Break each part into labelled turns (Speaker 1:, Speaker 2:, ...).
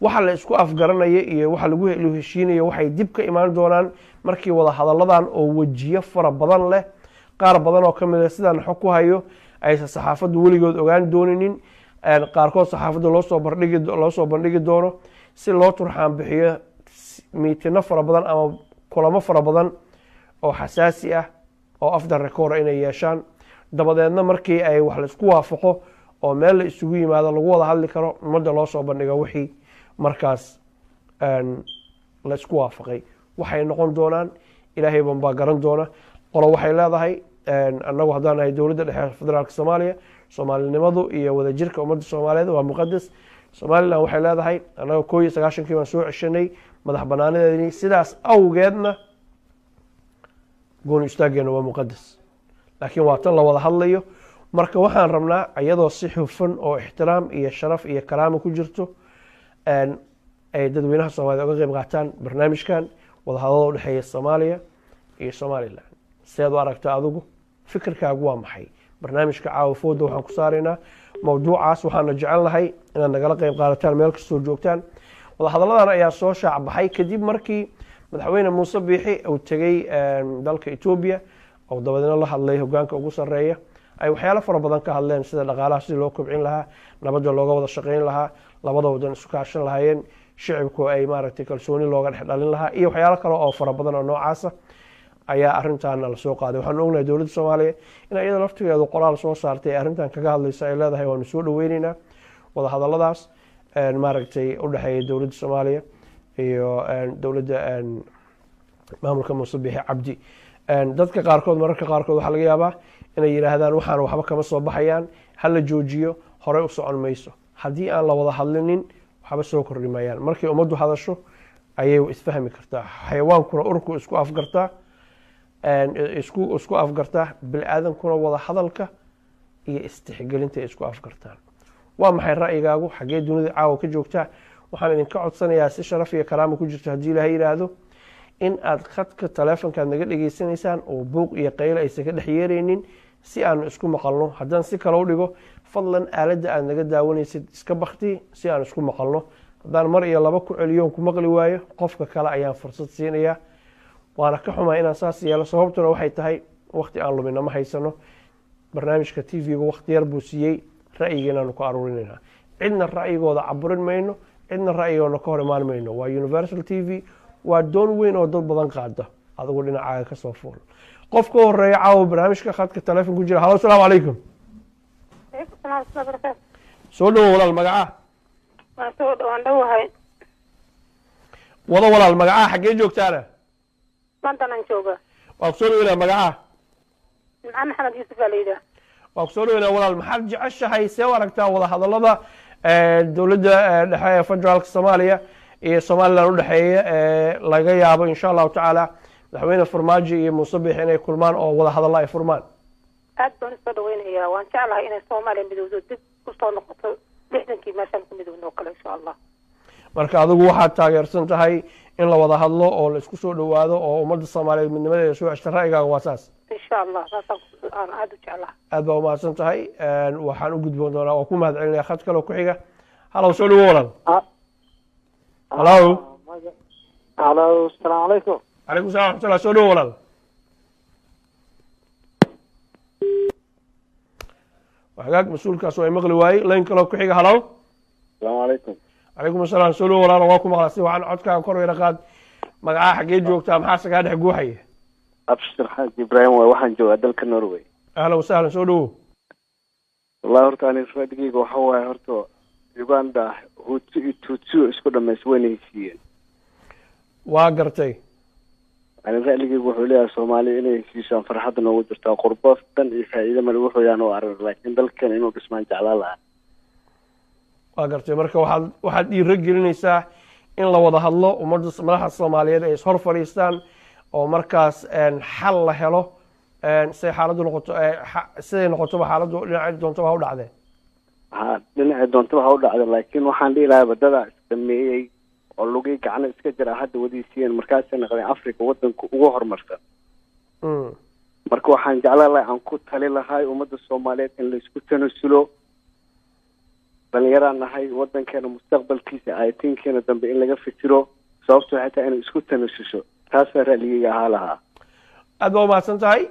Speaker 1: Waxa la isku afgaranaya iyo waxa lagu heshiinayo waxay dib ka imaan doonaan markii wada hadalladan oo wejiyo fara badan leh, qaar badan oo ka mid ah sidaan xog ku hayo aysan saxaafaddu weligood ogaan dooninin, qaarkood saxaafadda loosoo bandhigi doono si loo turxaan bixiyo miitino fara badan ama kulamo fara badan oo xasaasi ah oo off the record inay yeeshaan. Dabadeedna markii ay wax laisku waafaqo oo meel la isugu yimaado lagu wada hadli karo, ummadda loo soo bandhigo wixii markaas la isku waafaqay. Waxay noqon doonaan Ilaahay ban baa garan doona. Qolo waxay leedahay, annagu haddaan nahay dowladda dhexe federaalka Soomaaliya, soomaalinimadu iyo wadajirka ummadda Soomaaliyeed waa muqadas. Somaliland waxay leedahay, annaga 91-kii baan soo ceshanay madax banaanadeedii, sidaas awgeedna gooni istaaggeena waa muqadas. Laakiin waa tan la wada hadlayo. Marka waxaan rabnaa iyadoo si hufan oo ixtiraam iyo sharaf iyo karaama ku jirto ay dadweynaha Soomaaliyed uga qeyb qaataan barnaamijkan wadahadalada udhexeeya Soomaaliya iyo Somaliland. Seed u aragta adigu? Fikirkaagu waa maxay? Barnaamijka caawa fooda waxaan ku saaraynaa mawduucaas. Waxaana jecel lahay inaad nagala qeyb qaadataan meel kastoo joogtaan. Wadahadalladan ayaa soo shaac baxay kadib markii Madaxweyne Muuse Biixi uu tegey dalka Etoobiya oo dabadeedna la hadlay hogaanka ugu sarreeya. Ay waxyaalo fara badan ka hadleen, sida dhaqaalaha sidii loo kobcin lahaa, nabadda looga wada shaqeyn lahaa, labada wadan isu kaashan lahaayeen, shicibku ay maaragtay kalsooni looga dhex dhalin lahaa iyo waxyaalo kale oo fara badan oo noocaasa ayaa arrintaana lasoo qaaday. Waxaanu ognahay dowladda Soomaaliya in iyada laftigeedu qoraal soo saartay ee arrintan kaga hadlaysa, ay leedahay waanu soo dhaweyneynaa wadahadalladaas maaragtay u dhexeeya dowladda Soomaaliya iyo dowladda maamulka Muuse Biixi Cabdi. Dadka qaarkood mararka qaarkood waxaa laga yaabaa inay yidhaahdaan, waxaan waxba kama soo baxayaan, hala joojiyo, horey u socon mayso. Haddii aan la wada hadlinin waxba soo kordhi mayaan. Markay ummaddu hadasho ayay isfahmi kartaa. Xayawaankuna urku isku afgartaa, isku afgartaa. Bini-aadankuna wada hadalka iyo istixgelinta ay isku afgartaan. Waa maxay ra'yigaagu? Xaggee dunida caawa ka joogtaa? Waxaan idinka codsanayaa si sharaf iyo karaama ku jirto, haddii Ilaahay yidhaahdo, in aad khadka taleefonkaad naga dhegeysanaysaan oo buuq iyo qaylo aysan ka dhex yeeraynin si aanu isku maqalno. Haddaan si kale u dhigo, fadlan aaladda aad naga daawanaysid iska bakti si aan isku maqalno. Haddaan mar iyo laba ku celiyoon ku maqli waayo, qofka kale ayaan fursad siinayaa. Waana ka xumaa inaan saas yeelo, sababtuna waxay tahay waqti aan lumina ma haysano. Barnaamijka TV-ga waqti yar buu siiyey. Ra'yigeenaanu ku aruurinaynaa. Cidna ra'yigooda caburin mayno, cidna ra'yigooda ka hor imaan mayno. Waa Universal TV, waa doon weyn oo dad badan qaada. Adigu dhinacaaga kasoo fuul. Qof ka horeeya caawa barnaamijka khadka taleefon ku jira. Halo, asalaamu calaykum.
Speaker 2: Alaykum salaam warahmatullahi wabarakaatu.
Speaker 1: Soo dhawo walaal, magacaa?
Speaker 2: Waan soo dhawaan dhowahay.
Speaker 1: Wado walaal, magacaa, xaggee joogtaana?
Speaker 2: London aan jooga.
Speaker 1: Waa kusoo dhaweynaa, magacaa?
Speaker 2: Nimco Maxamed Yuusuf baa la yidhaah.
Speaker 1: Waa kusoo dhaweynaa walaal. Maxaad jeceshahay? See u aragtaa wada hadallada dowladda dhexe ee federaalka Soomaaliya iyo Somaliland udhexeeya ee laga yaabo insha Allahu tacaala Madaxweyne Farmaajo iyo Muuse Biix inay kulmaan oo wada hadallo ay furmaan?
Speaker 2: Aad baan usoo dhaweynayaa. Waan jeclahay inay Soomaaliya midowdo, dib usoo noqoto 60-kii meeshaan ku midowno oo kale, insha Allah.
Speaker 1: Marka adigu waxaad taageersan tahay in la wada hadlo oo la isku soo dhowaado oo ummadda Soomaaliyeed midnimadeeda soo ceshta. Ra'yigaaga waa saas?
Speaker 2: Insha Allah, saasaan aan aada u jeclahay.
Speaker 1: Aad baa umahadsan tahay. Waxaan u gudboon doonaa, waa ku mahad celinaya. Khad kaloo ku xiga. Halow, soo dhawo walaal. Halow.
Speaker 3: Halo, asalaamu calaykum.
Speaker 1: Calaykum salam raxmatullah. Soo dhawo walaal. Hagaag, mas-uulkaas waa maqli waayey. Line kaloo ku xiga. Halow.
Speaker 3: Asalaamu calaykum.
Speaker 1: Calaykum asalaam. Soo dhawo walaal. Waa ku maqlaa si wacan. Codkaaga kor yara qaad. Magacaa, xaggee joogtaa, maxaase kaa dhex guuxaya?
Speaker 3: Abshir Xaaji Ibraahim waay, waxaan joogaa dalka Norway.
Speaker 1: Ahlan wasahlan, soo dhawo.
Speaker 3: Wallahi horta ani ra'yigayga waxa waaye, horta Uganda Hutu iyo Tutsi isku dhamaysa, wayna heshiiyeen.
Speaker 1: Waa gartay.
Speaker 3: Ani ra'yigayga wuxuu leeyahay, Soomaaliya inay heshiisaan farxadda noogu jirtaa. Qurbo dan iyo faa'iido male wuxuu yaan u arag, laakiin dalkan inuu dhismaan jeclaan lahaa.
Speaker 1: Waa gartay. Marka waxaad dhiiro gelinaysaa in la wada hadlo, ummadda madaxda Soomaaliyeed ay ishor fadhiistaan oo markaas xal la helo, siday xaaladdu noqoto, siday noqotoba xaaladdu, dhinacay doontaba ha u dhacdee.
Speaker 3: Ha, dhinacii doontaba ha u dhacda, laakiin waxaan dhihi lahaa wadada isdhameeyey oo lugii gacno iska jira hadda wadiisiiyeen, markaasay noqdeen Africa wadanka ugu horumarsan. Marka waxaan jeclaan lahay, aan ku tali lahay ummadda Soomaaliyeed in laisku tanasulo. Dhalinyaraan nahay, wadankeena mustaqbalkiisa, aytinkeena dambe in laga fikiro, sababto xitaa inay isku tanasusho. Taasaa ra'ligeyga ahaa lahaa.
Speaker 1: Aad baa umahadsan tahay.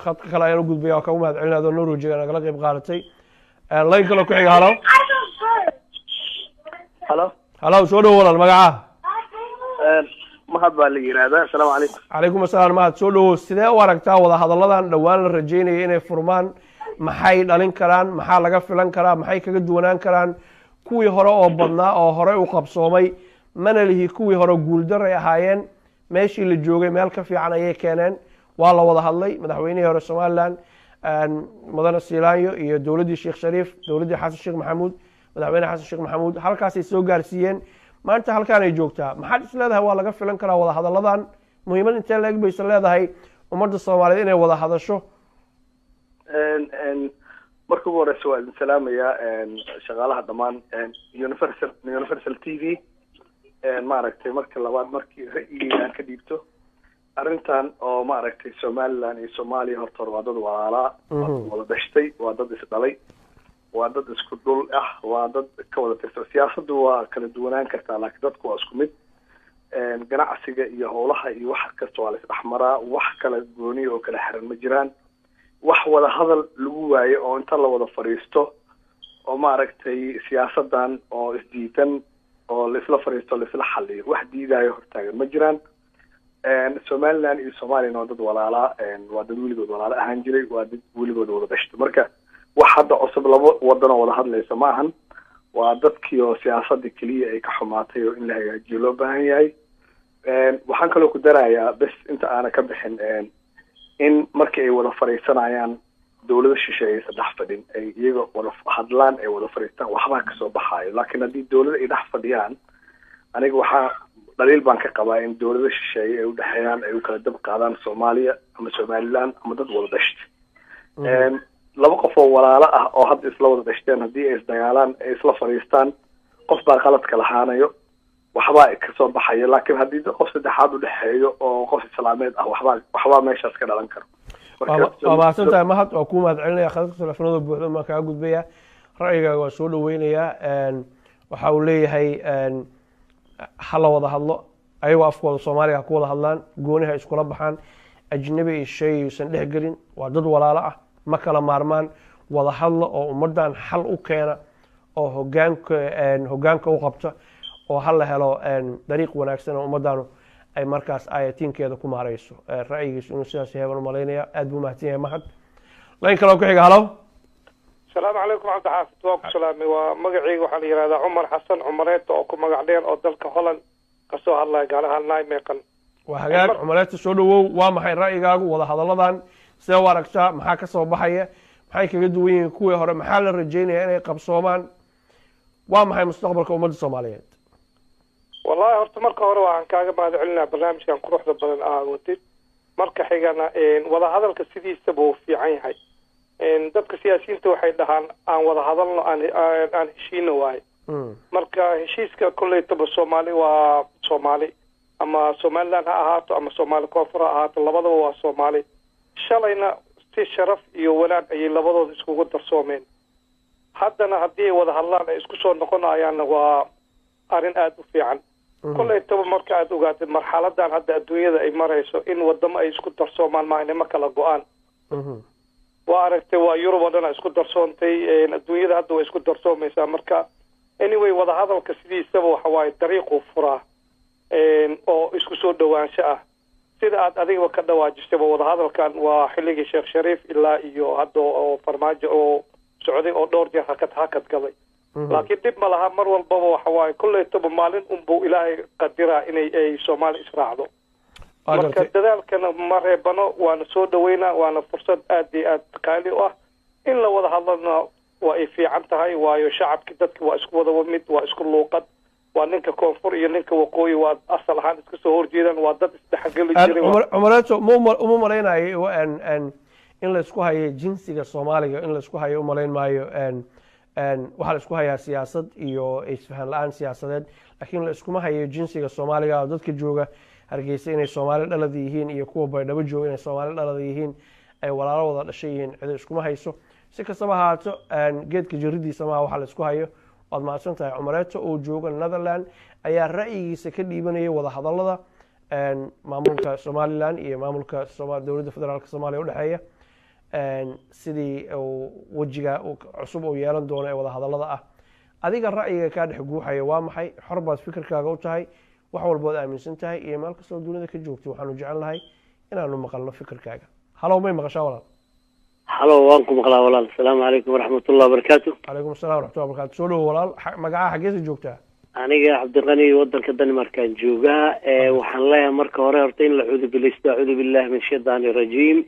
Speaker 1: Khadka kale ayaan u gudbaya. Waa kagu mahad celinaya adoo Norwejiga nagala qayb qaadatay. Line kaloo ku xiga. Halo.
Speaker 4: Halo.
Speaker 1: Halo, soo dhowo walaal, magacaa?
Speaker 4: Mahad baa la yidhaahdaa. Asalaamu calaykum.
Speaker 1: Calaykum asalaam. Mahad, soo dhowo. Sidee u aragtaa wada hadalladan dhowaan la rajeynaya inay furmaan? Maxay dhalin karaan? Maxaa laga filan karaa? Maxay kaga duwanaan karaan kuwii hore oo badnaa oo horey u qabsoomay? Mana lihi kuwii hore guuldaray ahaayeen. Meeshii la joogay meel ka fiican ayay keeneen. Waa la wada hadlay, madaxweynihii hore Somaliland mudane Siilaanyo iyo dowladdii Sheekh Shariif, dowladdii Xasan Sheekh Maxamuud, madaxweyne Xasan Sheekh Maxamuud, halkaasay soo gaarsiiyeen. Maanta halkaanay joogtaa. Maxaad is leedahay waa laga filan karaa wada hadalladan? Muhiimad intee la eg bayse leedahay ummadda Soomaaliyeed inay wada hadasho?
Speaker 4: Marka ugu horeysa waa idin salaamayaa, shaqaalaha dhammaan Universal TV, maaragtay. Marka labaad, markii ra'yigeyga aan ka dhiibto arrintan oo maaragtay Somaliland iyo Soomaaliya, horta hore waa dad walaalaa, waa dad wada dhashtay, waa dad isdhalay, waa dad isku dhul ah, waa dad ka wada tirsan. Siyaasaddu waa kala duwanaan kartaa, laakiin dadku waa isku mid. Ganacsiga iyo howlaha iyo wax kasta waa la isdhexmaraa. Wax kala gooniya oo kala xiran ma jiraan. Wax wada hadal lagu waayo oo inta la wada fadhiisto oo maaragtay siyaasadan oo isdiidan oo laisla fadhiisto, laisla xaliyo, wax diidaayo hortaagan ma jiraan. Somaliland iyo Soomaaliyana waa dad walaalaa, waa dad weligood walaalo ahaan jiray, waa dad weligood wada dhashto. Marka wax hadda cusub, laba wadan oo wada hadlaysa ma ahan. Waa dadkii oo siyaasadda keliya ay ka xumaatay oo in la hagaajiyo loo baahan yahay. Waxaan kaloo ku darayaa bes inta aana ka bixin, in markii ay wada fadhiisanayaan dowlado shisheeye aysan dhex fadhin, ay iyaga wada hadlaan, ay wada fadhiistaan, waxbaa kasoo baxaayo. Laakiin haddii dowlada ay dhex fadhiyaan, aniga waxaa dhaliil baan ka qabaa in dowlado shisheeye ay udhexeeyaan, ay u kala dab qaadaan Soomaaliya ama Somaliland ama dad wada dhashtay. Laba qof oo walaalo ah oo hadda isla wada dhashteen, haddii ay isdagaalaan, ay isla fadhiistaan, qof baa qaladka lahaanayo, waxbaa kasoo baxaya. Laakiin haddii qof saddexaad udhexeeyo oo qof islaameed ah, waxbaa meeshaas ka dhalan karo.
Speaker 1: Waa mahadsan tahay Mahad, waa kuu mahad celinaya. Khadadka telefoonada buuxda maan kaga gudbaya. Ra'yigaaga waa soo dhaweynayaa. Waxa uu leeyahay ha la wada hadlo, ayagoo afkooda Soomaaliga ha ku wada hadlaan, gooni ha iskula baxaan, ajnabi iyo shay yuusan dhex gelin. Waa dad walaalo ah, ma kala maarmaan. Wada hadla oo ummaddan xal u keena oo hogaanka u qabta, oo ha la helo dariiq wanaagsan oo ummaddanu ay markaas aayatiinkeeda ku maarayso. Ra'yigiisu inuu sidaas yahay baan u malaynaya. Aad buu mahadsan yahay Mahad. Line kaloo ku xiga. Halo.
Speaker 5: Asalaamu calaykum Cabdixaafid, waa ku salaamay. Waa magacayga waxaa la yihahdaa Cumar Xasan Cumareeto oo ku magac dheer, oo dalka Holland kasoo hadlaya, gaar ahaan Nijmegen.
Speaker 1: Waa hagaag Cumareeto, soo dhawow. Waa maxay ra'yigaagu wada hadalladan? Sidee u aragtaa? Maxaa ka soo baxaya? Maxay kaga duwan yihiin kuwii hore? Maxaa la rajeynaya inay qabsoomaan? Waa maxay mustaqbalka ummadda Soomaaliyeed?
Speaker 5: Wallahi horta marka hore waxaan kaaga mahad celinaa barnaamijkan quruxda badan aad wadid. Marka xigana, wada hadalka sidiisaba uu fiican yahay. Dadka siyaasiyiinta waxay dhahaan aan wada hadalno, aan heshiino waaye. Marka heshiiska kolleytaba Soomaali waa Soomaali, ama Somaliland ha ahaato ama Soomaali koonfur ha ahaato, labadaba waa Soomaali. Shalayna si sharaf iyo wanaag ayay labadooda iskugu darsoomeen. Haddana haddii ay wada hadlaan ay isku soo noqonayaanna, waa arrin aada u fiican kolleytaba. Marka aad ogaatid marxaladan hadda adduunyada ay marayso, in wadamo ay isku darsoomaan maahne ma kala go-aan. Waa aragtay, waa Yurub oo dhan a isku darsoontay, adduunyada hadda way isku darsoomaysaa. Marka anyway, wadahadalka sidiisaba waxa waaye dariiquu furaa oo isku soo dhowaansho ah. Sida aad adigaba ka dhawaajisayba, wadahadalkan waa xilligii Sheekh Shariif ilaa iyo hadda oo Farmaajo oo socday oo dhowr jeer hakad hakad galay, laakiin dhib ma laha. Mar walbaba waxa waaye kollaytaba maalin unbuu Ilaahay qadiraa inay ay Soomaali israacdo. Marka dadaalkana ma reebano, waana soo dhaweynaa, waana fursad aad iyo aad qaali u ah. In la wada hadlana waa ay fiican tahay, waayo shacabki dadki waa isku wada mid, waa isku luuqad. Waa ninka koonfur iyo ninka waqooyi waa asal ahaan iska soo horjeedaan, waa dad isdhexgeli jiray.
Speaker 1: Cumareeto, ma uma malaynayo in laysku hayo jinsiga Soomaaliga. In laysku hayo umalayn maayo. Waxaa la isku hayaa siyaasad iyo isfahan la-aan siyaasadeed, laakiin la iskuma hayo jinsiga Soomaaliga oo dadka jooga Hargeysa inay Soomaali dhalada yihiin iyo kuwa Baydhabo jooga inay Soomaali dhalada yihiin, ay walaalo wada dhashay yihiin, cidi iskuma hayso. Si kastaba ahaato, geedka jiridiisa maaha waxa la isku hayo. Waad mahadsan tahay. Cumareeto oo jooga Netherland ayaa ra'yigiisa ka dhiibanayay wadahadallada maamulka Somaliland iyo maamulka Dowladda Federaalka Soomaaliya udhexeeya, sidii uu wejiga cusub uu yeelan doono ee wadahadallada ah. Adiga ra'yiga kaa dhex guuxaya waa maxay? Xor baad fikirkaaga u tahay, wax walbood aaminsan tahay iyo meel kastoo dunida ka joogtay waxaanu jecel nahay inaanu maqalno fikirkaaga. Halow, may maqashaa, walaal?
Speaker 6: Halo, waan ku maqlaa, walaal. Asalaamu calaykum waraxmatullah wabarakaatu.
Speaker 1: Calaykum assalam waraxmatullah wabarakatu. Soo dhowo, walaal. Magacaha, xaggeesa joogtaa?
Speaker 6: Aniga Cabdiqani, wadanka Denmarkan joogaa. Waxaan leeyahay marka hore horta in la cuudubilaysto, acuudu billahi min shaytaani rajiim.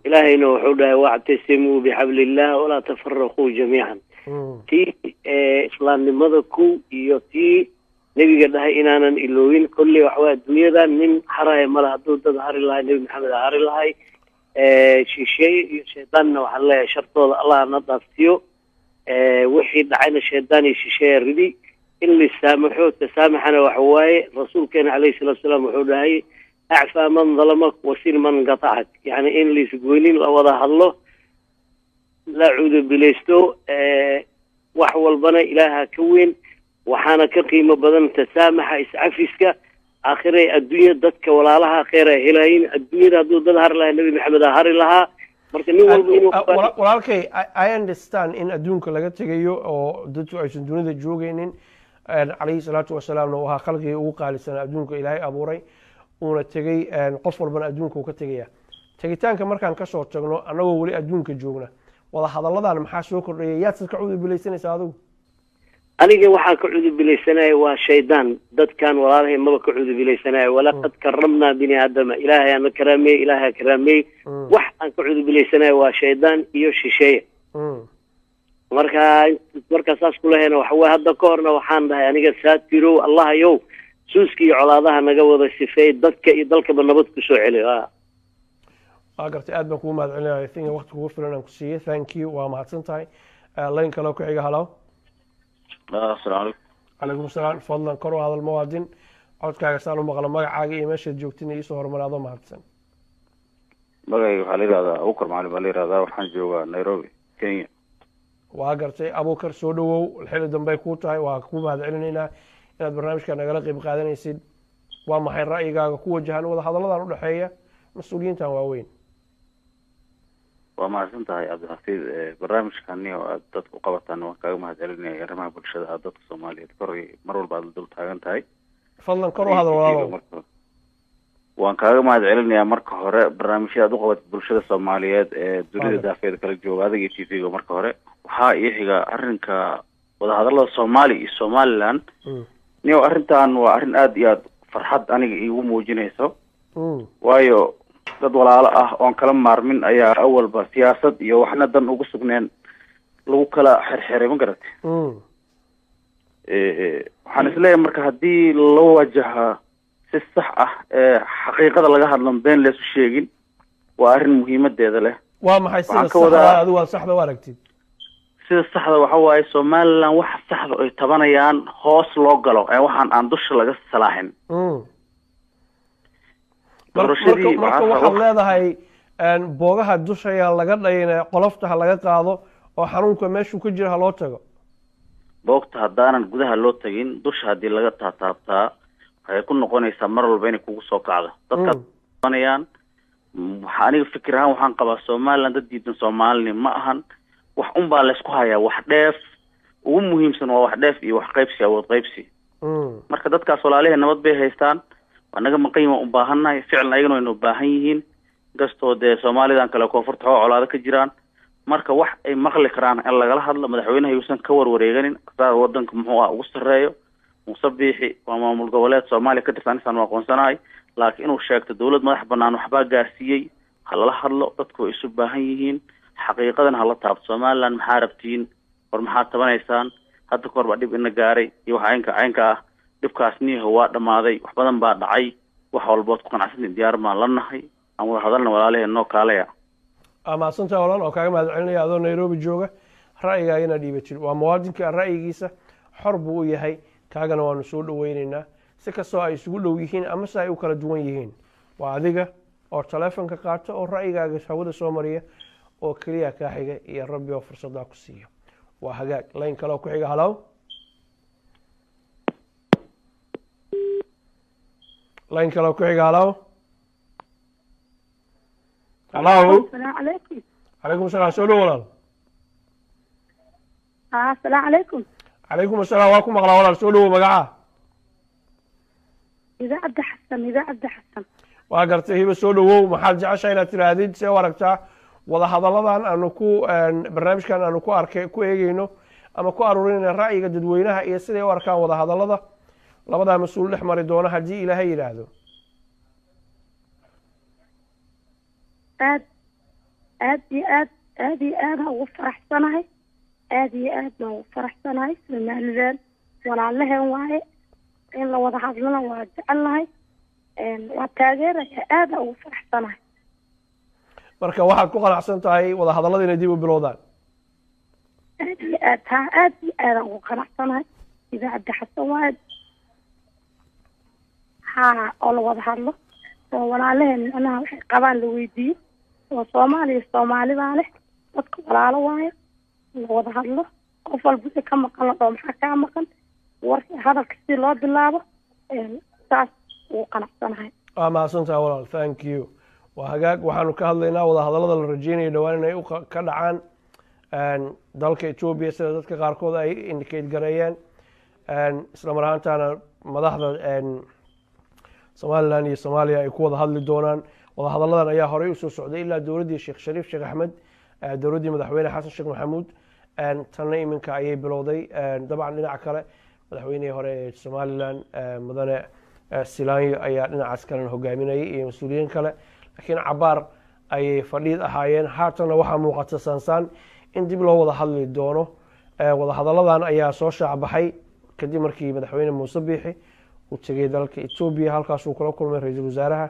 Speaker 6: Ilaahayna wuxuu dhahay: "Wactasimuu bixablillah walaa tafaraquu jamiican." Tii islaamnimada ku iyo tii nebiga dhahay inaanan iloowin. Kolley waxawaa adduunyada nin haraya male. Hadduu dad hari lahay, Nebi Maxamed hari lahay. Shisheeye iyo shaydaanna waxaan leeyahay shartooda Allah na dhaafsiyo. Wixii dhacayna shaydaan iyo shisheeya ridi. In la saamaxo, tasaamaxana waxa waaye rasuulkeena calayhi salaatu salaam wuxuu dhahay: "Acfaa man dalamak wasil man qatacak." Yani in laisgoynin, la wada hadlo, la cuudubilaysto. Wax walbana Ilaaha ka weyn, waxaana ka qiimo badan tasaamaxa, iscafiska. Aakhire adduunya dadka walaalaha kheyr ay helayin. Adduunyada hadduu dad hari lahaa, Nebi Maxamed a hari lahaa. Marka nin walba inuu
Speaker 1: Walaalkay, I understand in adduunka laga tegayo oo dadku aysan dunida joogaynin. Calayhi salaatu wasalaamna uu ahaa khalqigii ugu qaalisanaa adduunka Ilaahay abuuray, uuna tegey. Qof walbana adduunka uu ka tegaya. Tegitaanka markaan kasoo tagno, annagoo weli adduunka joogna, wada hadalladan maxaa soo kordhaya? Yaad sad ka cudubilaysanaysaa adigu?
Speaker 6: Aniga waxaan ka cudubilaysanaya waa shaydaan. Dadkan walaalahay maba ka cudubilaysanaya. Walaqad karamnaa bini aadama, Ilaahay ana karaameey, Ilaahay karaameey. Wax aan ka cudubilaysanaya waa shaydaan iyo shisheeye. Marka markaa saas kulahayna waxa waye, hadda ka horna waxaan dhahay aniga: "Saatirow Allahayow, suuska iyo colaadaha naga wada sifeey, dadka iyo dalkaba nabad kusoo celi."
Speaker 1: Waa gartay, aad baan kugu mahad celinaya. I think waqti kugu filan aan ku siiyey. Thank you, waa mahadsan tahay. Line kale ku xiga. Halo.
Speaker 7: Asalaamu calaykum.
Speaker 1: Calaykum asalaam. Fadlan kor u hadal, muwaadin, codkaaga saan u maqlo. Magacaaga iyo meeshaad joogtina iisoo horumaraado, mahadsan.
Speaker 7: Magacayga waxaa la yihahdaa Abukar Macalin baa la yihahdaa. Waxaan joogaa Nairobi, Kenya.
Speaker 1: Waa gartay, Abuukar, soo dhawow. Xilli dambey kuu tahay, waa kuu mahad celinaynaa inaad barnaamijka nagala qeyb qaadanaysid. Waa maxay ra'yigaaga ku wajahan wada hadalladan udhexeeya mas-uuliyiintan waaweyn?
Speaker 7: Waa mahadsan tahay, Cabdixafiid. Barnaamijkani oo aad dadka u qabataan waan kaaga mahad celinaya. Arrimaha bulshada aad dadka Soomaaliyeed kor mar walba aad la dul taagan tahay.
Speaker 1: Fadlan kor u hadal, walaalow.
Speaker 7: Waan kaaga mahad celinayaa marka hore barnaamijyada aad u qabatid bulshada Soomaaliyeed ee dunida daafeeda kala jooga, adiga iyo TV-ga. Marka hore waxaa ii xiga arrinka wadahadallada Soomaaliya iyo Somaliland. Niyow, arrintan waa arrin aada iyo aad farxad aniga iigu muujinayso, waayo dad walaalo ah oon kala maarmin ayaa awalba siyaasad iyo waxna dan ugu sugneen lagu kala xirxiray, ma garatay? Waxaan isleeyahay marka haddii loo wajaha si sax ah ee xaqiiqada laga hadlon, been laysu sheegin, waa arrin muhiimadeeda leh.
Speaker 1: Waa maxay sida saxda adigu aad saxda u aragtid?
Speaker 7: Sida saxda waxa waaye Somaliland waxa saxda ay tabanayaan hoos loo galo ee waxaan aan dusha laga salaaxin.
Speaker 1: Marka waxaad leedahay boogaha dushayaa laga dhayne, qolofta ha laga qaado oo xanuunka meeshuu ka jira ha loo tago.
Speaker 7: Boogta haddaanan gudaha loo tagin, dusha haddii laga taataabtaa, waxay ku noqonaysaa mar walba inay kugu soo kacdo. Dadka tabanayaan waxa aniga fikir ahaan waxaan qabaa Somaliland dad diidan Soomaalini ma ahan. Wax un baa laysku hayaa, wax dheef ugu muhiimsan waa wax dheef iyo wax qaybsi, awood qaybsi. Marka dadkaas walaalihii nabad bay haystaan, waa naga maqan yihin, waan u baahannahay ficlan, ayagana waynu baahan yihiin, inkastoo dee Soomaalidan kale koonfurta xoo colaado ka jiraan. Marka wax ay maqli karaan in lagala hadlo, madaxweynaha yuusan ka warwareeganin saa wadanka muxuu ah ugu sarreeyo. Muuse Biixi waa maamul goboleed Soomaaliya ka tirsan, isaan aqoonsanahay, laakiin inuu sheegto dowlad madax banaan waxbaa gaarsiiyey. Ha lala hadlo dadku, way isu baahan yihiin. Xaqiiqadana hala taabto. Somaliland maxaa rabtiin? War maxaad tabanaysaan? Hadda kahor baa dhib ina gaaray iyo wax caynka caynka ah. Dhibkaas niyaho waa dhammaaday, wax badan baa dhacay, wax walbood ku qanacsantiin diyaar baan la nahay. Aan wada hadalna, walaalaheen noo kaalaya.
Speaker 1: Mahadsantaha, walaal, oo kaaga mahad celinaya adoo Nairobi jooga ra'yigaaga inaad dhiibatid. Waa muwaadinka, ra'yigiisa xor buu u yahay, kaagana waanu soo dhaweyneynaa si kastoo ay isugu dhow yihiin ama se ay u kala duwan yihiin. Waa adiga oo taleefonka qaata oo ra'yigaaga hawada soo mariya oo keliya kaa xiga iyo Rabbi oo fursaddaa ku siiya. Waa hagaag. Line kale oo ku xiga. Halow. Line kale oo ku xiga. Halo, halo.
Speaker 2: Asalaamu calaykum.
Speaker 1: Calaykum asalaam, soo dhow walaal.
Speaker 2: Asalaamu calaykum.
Speaker 1: Calaykum asalaam, waa ku maqlaa walaal, soo dhowo, magaca?
Speaker 2: Hiba Cabdi Xasan, Hiba Cabdi Xasan.
Speaker 1: Waa gartay Hiba, soo dhowow. Maxaad jeceshahay inaad tiraahdid? See u aragtaa wadahadalladan aanu ku barnaamijkan aanu ku arkay, ku eegeyno ama ku aruurinayna ra'yiga dadweynaha iyo siday u arkaan wadahadallada labadaa mas-uul dhex mari doona, haddii Ilaahay yidhaahdo?
Speaker 2: Aad aad iyo aad, aad iyo aad aan ugu faraxsanahay, aad iyo aad baan ugu faraxsanahay. Somaliland walaalaheen waaye, in la wada hadlana waa jecelnahay, waa taageeraya, aad aan ugu faraxsanahay.
Speaker 1: Marka waxaad ku qanacsan tahay wadahadallada inay dib u bilowdaan?
Speaker 2: Aad iyo aad, ha, aad iyo aad aan ugu qanacsanahay. Hiba Cabdi Xasan waaye. Ha, oo la wada hadlo oo walaalaheen macnaha waxay qabaan la weydiiyo, oo Soomaaliya Soomaali baa leh, dadka walaalo waayo, la wada hadlo, qof walba wixii ka maqan la dhaho, maxaa kaa maqan, warka hadalka si loo bilaabo, saas ugu qanacsanahay.
Speaker 1: Waa mahadsan tahay walaal, thank you. Waa hagaag, waxaanu ka hadlaynaa wadahadallada la rajeynayo dhowaan inay ka dhacaan dalka Etoobiya, sida dadka qaarkood ay indicate gareeyeen, isla mar ahaantaana madaxda Somaliland iyo Soomaaliya ay ku wada hadli doonaan. Wadahadalladan ayaa horey usoo socday ilaa dowladdii Sheekh Shariif Sheekh Axmed, dowladdii madaxweyne Xasan Sheekh Maxamuud, tanna iminka ayay bilowday. Dabcan dhinaca kale madaxweynihii hore ee Somaliland, mudane Silaanyo, ayaa dhinacaas kalena hogaaminayay iyo mas-uuliyiin kale, laakiin cabaar ayay fadhiid ahaayeen. Haatanna waxaa muuqata saansaan in dib loo wada hadli doono. Wadahadalladan ayaa soo shaacbaxay kadib markii madaxweyne Muuse Biixi uu tegay dalka Etoobiya, halkaasuu kula kulmay ra-iisul wasaaraha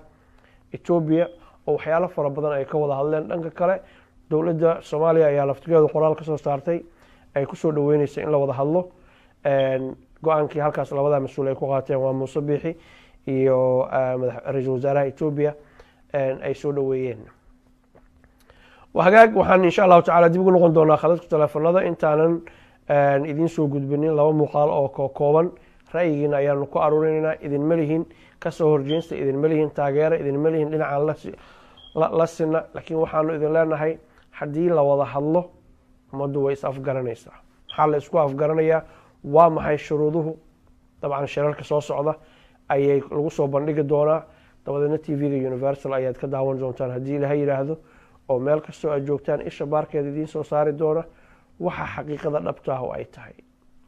Speaker 1: Etoobiya oo waxyaalo fara badan ay ka wada hadleen. Dhanka kale dowladda Soomaaliya ayaa laftigeedu qoraal ka soo saartay ay kusoo dhaweyneysa in la wada hadlo. Go-aankii halkaas labada mas-uul ay ku qaateen, waa Muuse Biixi iyo ra-iisul wasaaraha Etoobiya, ay soo dhaweeyeen. Waa hagaag, waxaan insha Allahu tacala dib ugu noqon doonaa khadadka teleefanada. Intaanan idiin soo gudbinin laba muuqaal oo kooban, ra'yigiina ayaanu ku aruurinaynaa. Idinma lihin kasoo horjeesta, idinma lihin taageera, idinma lihin dhinacaan la sina, laakiin waxaanu idin leenahay haddii la wada hadlo ummaddu way is afgaranaysaa. Maxaa la isku afgaranayaa? Waa maxay shuruuduhu? Dabcan shirarka soo socda ayay lagu soo bandhigi doonaa, dabadeedna TV-ga Universal ayaad ka daawan doontaan haddii Ilaha yidhaahdo, oo meel kastoo aad joogtaan isha baarkeeda idiin soo saari doona waxa xaqiiqada dhabta ah oo ay tahay.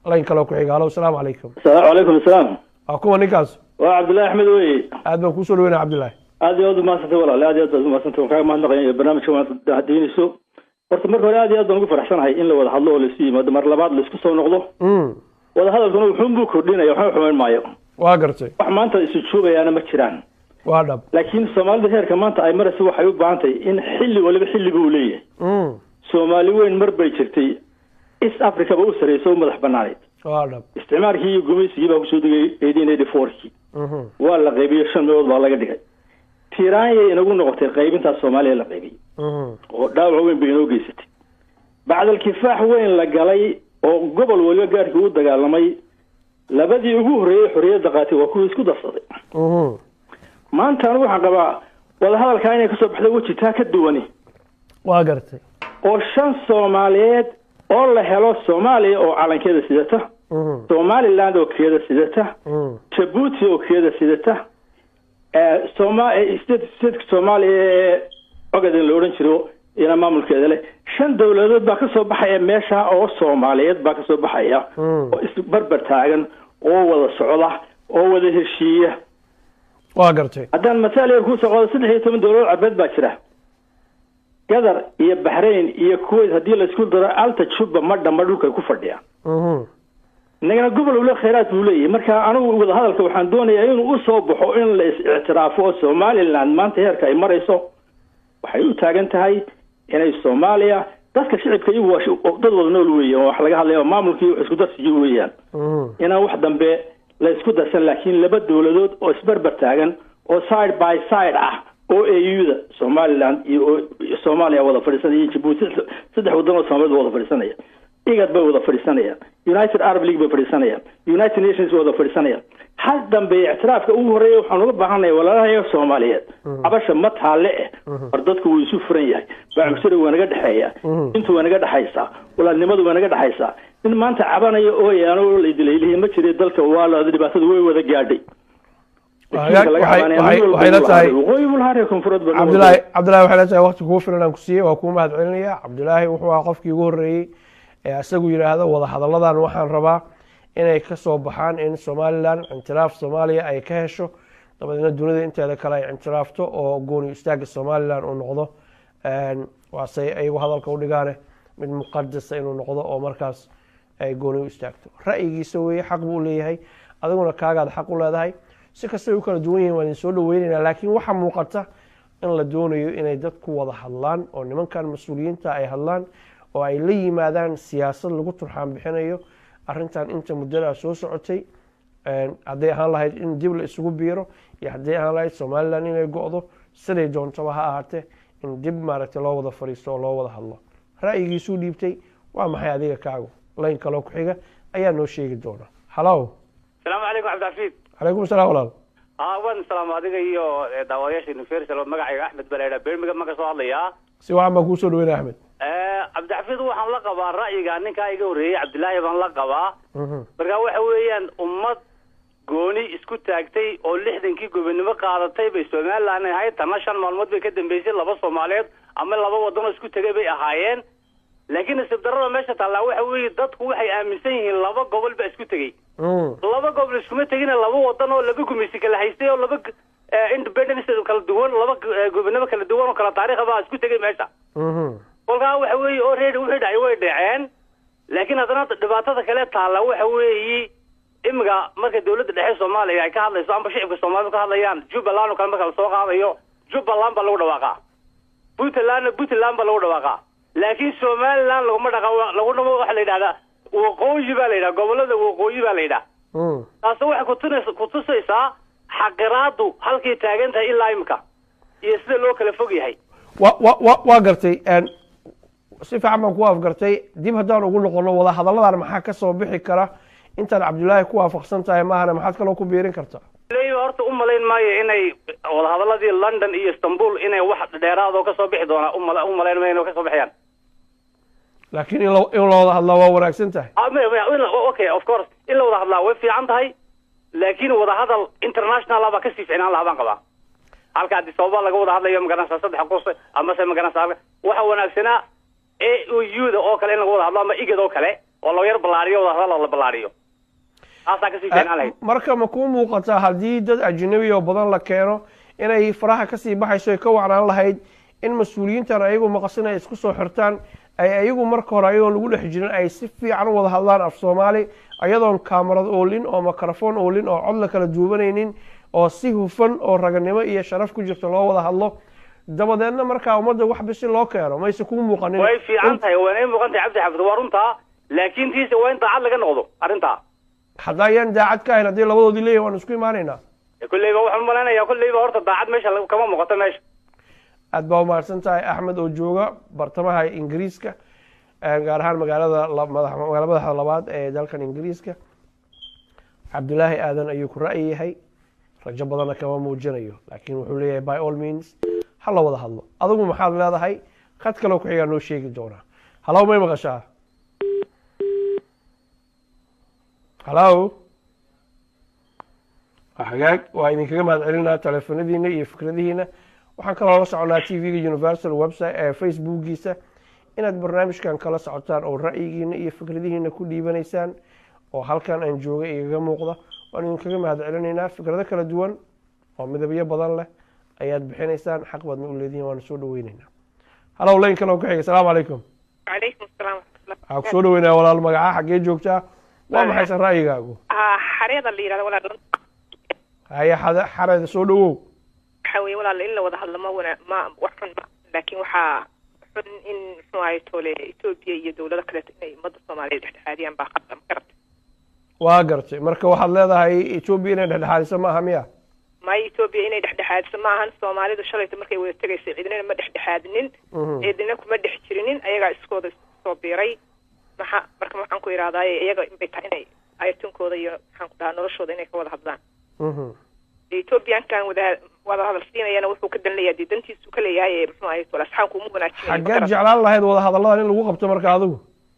Speaker 1: Line kaloo ku xiga. Halo, asalaamu calaykum.
Speaker 8: Asalaamu calaykum asalaam.
Speaker 1: Waa kuwa ninkaas?
Speaker 8: Waa Cabdullahi Axmed wey.
Speaker 1: Aad baan kuusoo dhaweynaya, Cabdullaahi.
Speaker 8: Aad iyo aad umahadsantay walaal, aad iyo aad baad umahadsantay. Waan kaaga mahadnaqaya barnaamijka waad daadiinayso. Horta marka hore aad iyo aad baan ugu faraxsanahay in la wada hadlo oo laisu yimaado, mar labaad laisku soo noqdo. Wada hadalkuna wuxuun buu kordhinaya, waxba xumayn maayo.
Speaker 1: Waa gartay.
Speaker 8: Wax maanta isu joogayaana ma jiraan.
Speaker 1: Waa dhab.
Speaker 8: Laakiin Soomaalida heerka maanta ay marayso waxay u baahan tahay in xilli waliba xilliga uu leeyahay. Soomaali weyn mar bay jirtay East Africa ba u sarreysay oo madax banaaneyd.
Speaker 1: Waa dhab.
Speaker 8: Isticmaalkii iyo gumaysigii baa kusoo degay 1884-kii. Waa la qaybiyey, shan meelood baa laga dhigay. Tiiraanyay inagu noqotay qaybintaas Soomaaliya la qaybiyey oo dhaawac weyn bay inoo geysatay. Bacdal kifaax weyn la galay oo gobol waliba gaarkii u dagaalamay, labadii ugu horreeyey xorriyadda qaatay waa kuwii isku darsaday. Maanta anigu waxaan qabaa wadahadalkaa inay kasoo baxdo weji taa ka duwani.
Speaker 1: Waa gartay.
Speaker 8: Oo shan Soomaaliyeed oo la helo, Soomaaliya oo calankeeda sidata, Somaliland oo keeda sidata, Jabuuti oo keeda sidata, stateka Soomaaliya ee Ogaden la odhan jiro ina maamulkeeda leh. Shan dowladood baa kasoo baxaya meesha oo Soomaaliyeed baa kasoo baxaya oo isbarbar taagan oo wada socda oo wada heshiiya.
Speaker 1: Waa gartay.
Speaker 8: Haddaan masaal yar kusoo qodo, 13 dowladood Carbeed baa jira. Qatar iyo Baxrain iyo Kuwait haddii laisku daro Alta Juba ma dhama dhulkay ku fadhiyaan. Innagana gobol ula khayraad buu leeyahay. Marka anigu wadahadalka waxaan doonayaa inuu usoo baxo in la is-ictiraafo oo Somaliland maanta heerka ay marayso waxay u taagan tahay inay Soomaaliya dadka shicibka iyagu waa dad wada nool weeyaan. Wax laga hadlaya maamulkii wax isku darsigii weeyaan, inaan wax dambe la isku darsan, laakiin laba dowladood oo isbarbar taagan oo side by side ah oo AU-da Somaliland iyo Soomaaliya wada fadhiisanaya iyo Jabuuti, saddex waddan oo Soomaaliyeed wada fadhiisanaya. IGAD bay wada fadhiisanayaan, United Arab League bay fadhiisanayaan, United Nations bay wada fadhiisanayaan. Hal dambeeya ictiraafka ugu horreeya waxaan uga baahanaya walaalahayaga Soomaaliyeed, cabasha ma taalle eh, war dadku wuu isu furan yahay, baacugsada waa naga dhexeeya, intu waa naga dhexaysaa, walaalnimadu waa naga dhexaysaa. Nin maanta cabanaya ooyaano laydilaylihi ma jira, dalka waa la dhibaatada way wada gaadhay.
Speaker 1: Waxay la tahay Cabdilaahi, Cabdillahi, waxay la tahay waqti kugu filan aan ku siiyey, waa kuu mahad celinaya. Cabdilaahi wuxuu ahaa qofkii ugu horreeyey ee isagu yidhaahdo wada hadalladan waxaan rabaa inay ka soo baxaan in Somaliland ictiraaf Soomaaliya ay ka hesho, dabadeedna dunida inteeda kale ay ictiraafto oo gooni istaagga Somaliland uu noqdo, waasey ayagu hadalka u dhigaane, mid muqadasa inuu noqdo oo markaas ay gooni u istaagto. Ra'yigiisa weeye, xaq buu leeyahay, adiguna kaagaad xaq u leedahay. Si kastay u kala duwan yihin waan idin soo dhaweyneynaa, laakiin waxaa muuqata in la doonayo inay dadku wada hadlaan oo nimankan mas-uuliyiinta ay hadlaan oo ay la yimaadaan siyaasad lagu turxaan bixinayo arrintan inta muddadaa soo socotay, hadday ahaan lahayd in dib la isugu biiro iyo hadday ahaan lahayd Somaliland inay go'do, siday doontaba ha ahaatee, in dib maaragtay loo wada fadhiisto oo loo wada hadlo. Ra'yigiisuu dhiibtay. Waa maxay adiga kaagu? Layn kaloo ku xiga ayaa noo sheegi doona. Halow.
Speaker 9: Asalaamu calaykum, Cabdixafiid.
Speaker 1: Calaykum asalaam, walaal.
Speaker 9: Waan salaam adiga iyo daawayaasha Universal. Magacayga Axmed baa la yidhaha, Birmingham ma ka soo hadlayaa.
Speaker 1: Si wacan baan kuusoo dhaweynaya, Axmed.
Speaker 9: Cabdixafiid, waxaan la qabaa ra'yiga ninkaa iga horreeyey, Cabdilaahi baan la qabaa. Marka waxa weeyaan ummad gooni isku taagtay oo 60kii gobonimo qaadatay bay Somaliland ahayd. Tanna 5 maalmood bay ka dambeysay. Laba Soomaaliyeed ama laba wadan oo isku tegay bay ahaayeen, laakiin nasiib darrada meesha taallaa waxa weeye dadku waxay aaminsan yihiin laba gobol baa isku tegey. Laba gobol iskuma tegina, laba wadan oo laba gumeysi kala haystay oo laba independence kala duwan, laba gobonimo kala duwan oo kala taariikha baa isku tegay meesha. Kolkaa waxa weeye already wixii dhacay way dhaceen, laakiin haddana dhibaatada kale taalla waxa weeye imika marka dawladda dhexe Soomaaliya ay ka hadlayso amba shicibka Soomaalida ka hadlayaan, Jubbaland oo kale marka lasoo qaadayo, Jubbaland baa lagu dhawaaqaa, Puntlandna Puntland baa lagu dhawaaqaa, laakiin Somaliland laguma dhaqa, laguna waxa la yidhahdaa waqooyi baa la yidhaha, gobolada waqooyi baa la yidhaha. Taasi waxay kutusaysaa xaqiraadu halkay taagan tahay ilaa imika iyo sida loo kala fog yahay.
Speaker 1: Wa wa wa waa gartay, si fiican baan ku afgartay. Dib haddaan ugu noqono wada hadalladan, maxaa ka soo bixi kara? Intaad Cabdullaahi ku waafaqsan tahay maahana, maxaad kaloo ku biirin kartaa?
Speaker 9: Ley horta u malayn maayo inay wadahadaladii London iyo Istanbul inay wax dheeraad oo kasoo bixi doonaa, u malayn maayo inay kasoo bixiyaan.
Speaker 1: Laakiin in la wada hadlaa waa wanaagsan tahay.
Speaker 9: Okay, of course in la wada hadlaa way fiican tahay, laakiin wadahadal international baa kasii ficnaan lahaa baan qabaa. Halka Addis Ababa laga wada hadlayo, magaranaysaa, saddex qof amase magaranaysaa, waxa wanaagsanaa AU da oo kale in laga wada hadlo ama IGAD oo kale oo loo yar ballaariyo, wadahadal la ballaariyo, taasaa kasii ficnaan lahayd.
Speaker 1: Marka ma kuu muuqataa haddii dad ajnabi oo badan la keeno inay faraha kasii baxayso, ay ka wacnaan lahayd in mas-uuliyiintan ayagu maqasin ay isku soo xirtaan, ay ayagu marka hore ayagoon lagu dhex jirin ay si fiican u wada hadlaan af Soomaali, ayadoon kaamarad oolin oo mikrofon oolin oo cod la kala duubanaynin, oo si hufan oo raganimo iyo sharaf ku jirto loo wada hadlo, dabadeedna markaa ummadda wax bisi loo keeno? Mayse kuu muuqanin?
Speaker 9: Way fiican tahay, waana muuqan tahay, Cabdi Xafid, waa runtaa, laakiin tiise waa in daacad laga noqdo arrintaa.
Speaker 1: Hadda ayaan daacad ka ahayn, haddii labadoodii leeyihin waan isku imaanaynaa.
Speaker 9: Kolleyba waxaan umalaynayaa, kolleyba horta daacad meesha kama muuqato meesha.
Speaker 1: Aad baa umahadsan tahay, Axmed oo jooga bartamaha Ingiriiska, gaar ahaan magaalada magaala madaxda labaad ee dalkan Ingiriiska. Cabdulaahi Aadan ayuu ku ra'yi yahay, rajo badanna kama muujinayo, laakiin wuxuu leeyahay by all means ha la wada hadlo. Adigu maxaad leedahay? Khad kaloo ku xigaa noo sheegi doonaa. Halow, may maqashaa? Halow. Hagaag, waa idinkaga mahad celinaa teleefanadiina iyo fikradihiina. Waxaan kaloo la soconaa TV-ga Universal website ee Facebookiisa inaad barnaamijkan kala socotaan oo ra'yigiina iyo fikradihiina ku dhiibanaysaan, oo halkan aan joogay igaga muuqda. Waan idinkaga mahad celinaynaa. Fikrado kala duwan oo midabyo badan leh ayaad bixinaysaan, xaq baadna u leedihiin, waana soo dhaweyneynaa. Halow, layn kaloo ku xiga. Asalaamu calaykum.
Speaker 10: Calaykum asalaam.
Speaker 1: Waxaa ku soo dhaweynaya, walaal. Magacaa, xaggee joogtaa, waa maxayse ra'yigaagu?
Speaker 10: Xareeda la yidhahda, walaal.
Speaker 1: Haya, Xareeda, soo dhawow.
Speaker 10: Waxa weeye, walaal, in la wada hadlo ma wana ma wax xun ma, laakiin waxaa xun in muxuu ahay toole Etoobiya iyo dowlado kaleeto inay ummadda Soomaaliyeed dhexdhexaadiyaan baa qaldan, ma garatay?
Speaker 1: Waa gartay. Marka waxaad leedahay Etoobiya inay dhexdhexaadiso ma aha miya?
Speaker 10: Maya, Etoobiya inay dhexdhexaadiso ma ahan. Soomaalidu shalayta markay wada tegaysay cidnina ma dhexdhexaadinin, cidina kuma dhex jirinin, ayagaa iskooda isku soo biiray. Maxaa marka waxaan ku idhahdaa iyaga inbay tahay inay ayatunkooda iyo maxaan ku dhahaa noloshooda inay ka wada hadlaan. Ethoobiyankan wada hadal siinayana wuxuu ka dan leeyahay, dee dantiisu ka leeyahay, muxuu ahay wala asxaanku uma wanaajinayo.
Speaker 1: Xaggeed jeclaan lahayd wada hadalladan in lagu qabto marka adigu?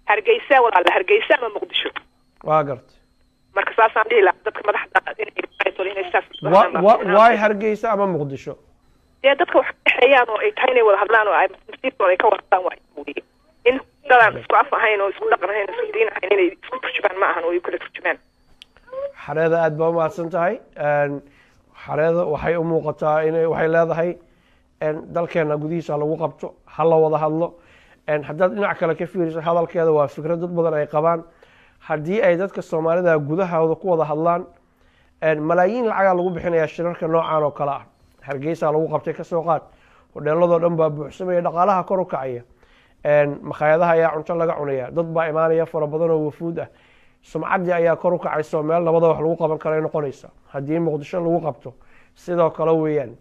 Speaker 10: Hargeysa walaala, Hargeysa ama Muqdisho.
Speaker 1: Waa gartay.
Speaker 10: Marka saasaan dhihi lahaa dadka madaxda inay inay saas.
Speaker 1: Waay Hargeysa ama Muqdisho?
Speaker 10: Dee dadka wax dhexeeyaan oo ay tahay inay wada hadlaan oo ay masiirkooda ay ka wada hadlaan, waa in dadaan isku af ahayn oo isku dhaqan ahayn oo isku diin ahayn inay isku turjumaan ma ahan oo ay kala turjumaan.
Speaker 1: Xareeda, aad baa umahadsan tahay. Xareeda waxay u muuqataa inay waxay leedahay dalkeena gudihiisa lagu qabto, ha la wada hadlo. Haddaad dhinac kale ka fiiriso hadalkeeda, waa fikrad dad badan ay qabaan. Haddii ay dadka Soomaalida gudahooda ku wada hadlaan, malaayiin lacagaa lagu bixinayaa shirarka noocan oo kale ah. Hargeysa lagu qabtay kasoo qaad, hodheeladoo dhan baa buuxsamaya, dhaqaalaha kor u kacaya, makhaayadaha ayaa cunto laga cunaya, dad baa imaanaya fara badan oo wafuud ah, sumcaddii ayaa kor u kacaysa oo meel nabada wax lagu qaban karo ay noqonaysa. Haddii Muqdisho lagu qabto sidoo kale weeyaan.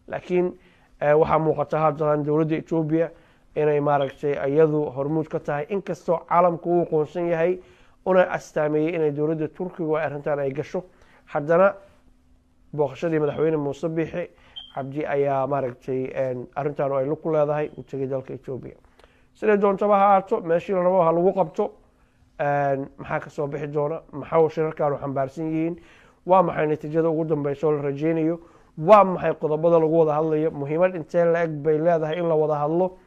Speaker 1: Laakiin waxaa muuqata haatan dowladda Etoobiya inay maaragtay iyadu hormuud ka tahay, inkastoo caalamku uu aqoonsan yahay una astaameeyey inay dowladda Turkigu ay arrintan ay gasho, haddana booqashadii madaxweyne Muuse Biixi Cabdi ayaa maaragtay arrintan ay lug ku leedahay uu tegay dalka Etoobiya. Siday doontaba ha ahaato, meeshii la rabo ha lagu qabto, maxaa kasoo bixi doona? Maxaa shirarkaanu xambaarsan yihiin? Waa maxay natiijada ugu dambeysa oo la rajeynayo? Waa maxay qodobada lagu wada hadlayo? Muhiimad intee la eg bay leedahay in la wada hadlo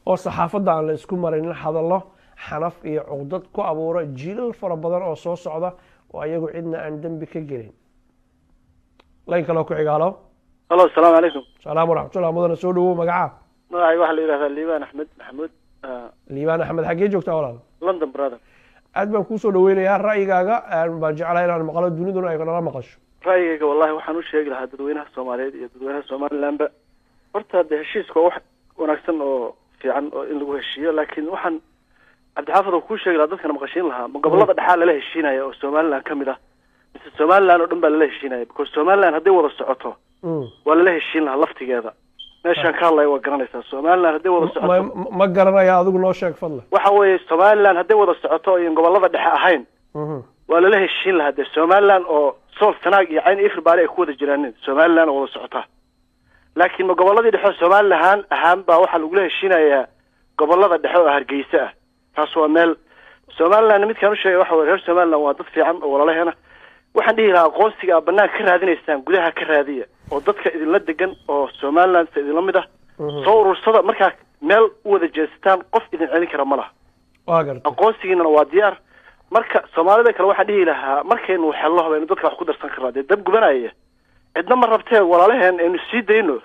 Speaker 1: oo saxaafadda aan la isku marinin hadallo xanaf iyo cuqdad ku abuura jiilal fara badan oo soo socda oo ayagu cidna aan dembi ka gelin? Layn kaloo ku xiga. Halo.
Speaker 11: Halo, asalaamu calaykum.
Speaker 1: Salaam waraxmatullah, mudana, soo dhawow. Magacaa?
Speaker 11: Magacay waxaa la yidhahdaa Liibaan Axmed Maxamuud.
Speaker 1: Liibaan Axmed, xaggee joogtaa walaal?
Speaker 11: London, brother.
Speaker 1: Aad baan kuusoo dhaweynayaa. Ra'yigaaga baan jeclahay inaan maqlo, duniduna ay nala maqasho.
Speaker 11: Ra'yigayga wallahi waxaan u sheegi lahaa dadweynaha Soomaaliyeed iyo dadweynaha Somalilandba, horta de heshiiska waa wax wanaagsan oo fiican oo in lagu heshiiyo, laakiin waxaan Cabdixaafid oo kuu sheegi lahaa, dadkana maqashiin lahaa, ma gobolada dhexaa lala heshiinaya oo Somaliland ka mid ah mise Somaliland oo dhan baa lala heshiinaya? Because Somaliland hadday wada socoto waa lala heshiin lahaa laftigeeda. Meeshaan ka hadlaya waa garanaysaa. Somaliland hadday wada socoto.
Speaker 1: Ma garanaya, adigu noo sheeg fadlan.
Speaker 11: Waxa weeye, Somaliland hadday wada socoto oyan gobolada dhexe ahayn waa lala heshiin lahaa. Dee Somaliland oo Sool, Sanaag iyo Cayn, everybody ay ku wada jiraanin, Somaliland oo wada socota. Laakiin ma goboladii dhexe oo Somaliland ahaan baa waxaa lagula heshiinayaa gobolada dhexe oo Hargeysa ah? Taas waa meel. Somaliland midkaan u sheegay waxa weye, reer Somaliland waa dad fiican oo walaalaheena. Waxaan dhihi lahaa, aqoonsiga aad banaanka ka raadinaysaan gudaha ka raadiya, oo dadka idinla degan oo Somaliland sa idinla mid ah soo urursada. Markaa meel u wada jeesataan, qof idin celin kara ma laha.
Speaker 1: Waa gartay.
Speaker 11: Aqoonsigiinana waa diyaar. Marka Soomaalida kale waxaan dhihi lahaa, markaynu xello baynu dadka wax ku darsan karnaa. Dee dab gubanaya cidna ma rabtee, walaalaheen aynu sii dayno,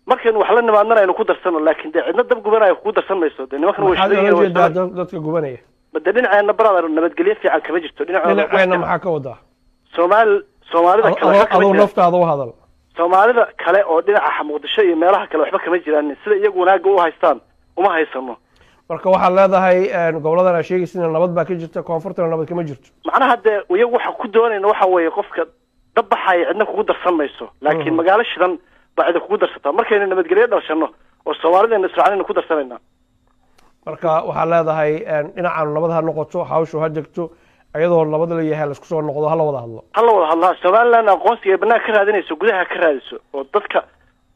Speaker 11: markaynu wax la nimaadnana aynu ku darsano. Laakiin dee cidna dab gubanaya kugu darsan mayso. Dee nimankan way
Speaker 1: Maxaad
Speaker 11: shidan
Speaker 1: oola
Speaker 11: yihiin,
Speaker 1: jeedaa dadka gubanaya?
Speaker 11: Dee dhinaceena, brother, nabadgelyo fiican kama jirto dhinacooda.
Speaker 1: Dhinaceena maxaa ka wadaa?
Speaker 11: Soomaalida kale waxba kama
Speaker 1: Aduu
Speaker 11: jiraan.
Speaker 1: naftaada u hadal.
Speaker 11: Soomaalida kale oo dhinaca Muqdisho iyo meelaha kale waxba kama jiraan. Sida iyagu wanaagga u haystaan uma haysano.
Speaker 1: Marka waxaad leedahay goboladan aad sheegaysa nabad baa ka jirta, koonfurtana nabad kama jirto.
Speaker 11: Macnaha dee iyagu waxa ku doonayna waxa weeye, qofka dab baxaya cidna kugu darsan mayso, laakiin magaalo shidan baa cida kugu darsataa. Markaynu nabadgelyo dhalshano oo Soomaalidayna israacnayna ku darsanayna.
Speaker 1: Marka waxaad leedahay dhinacaanu nabad ha noqoto, hawshu ha degto, iyadoo nabad la yahay laisku soo noqdo, ha la wada hadlo.
Speaker 11: Ha la wada hadlaa. Somaliland aqoonsiga ay banaanka ka raadinayso gudaha ka raadiso, oo dadka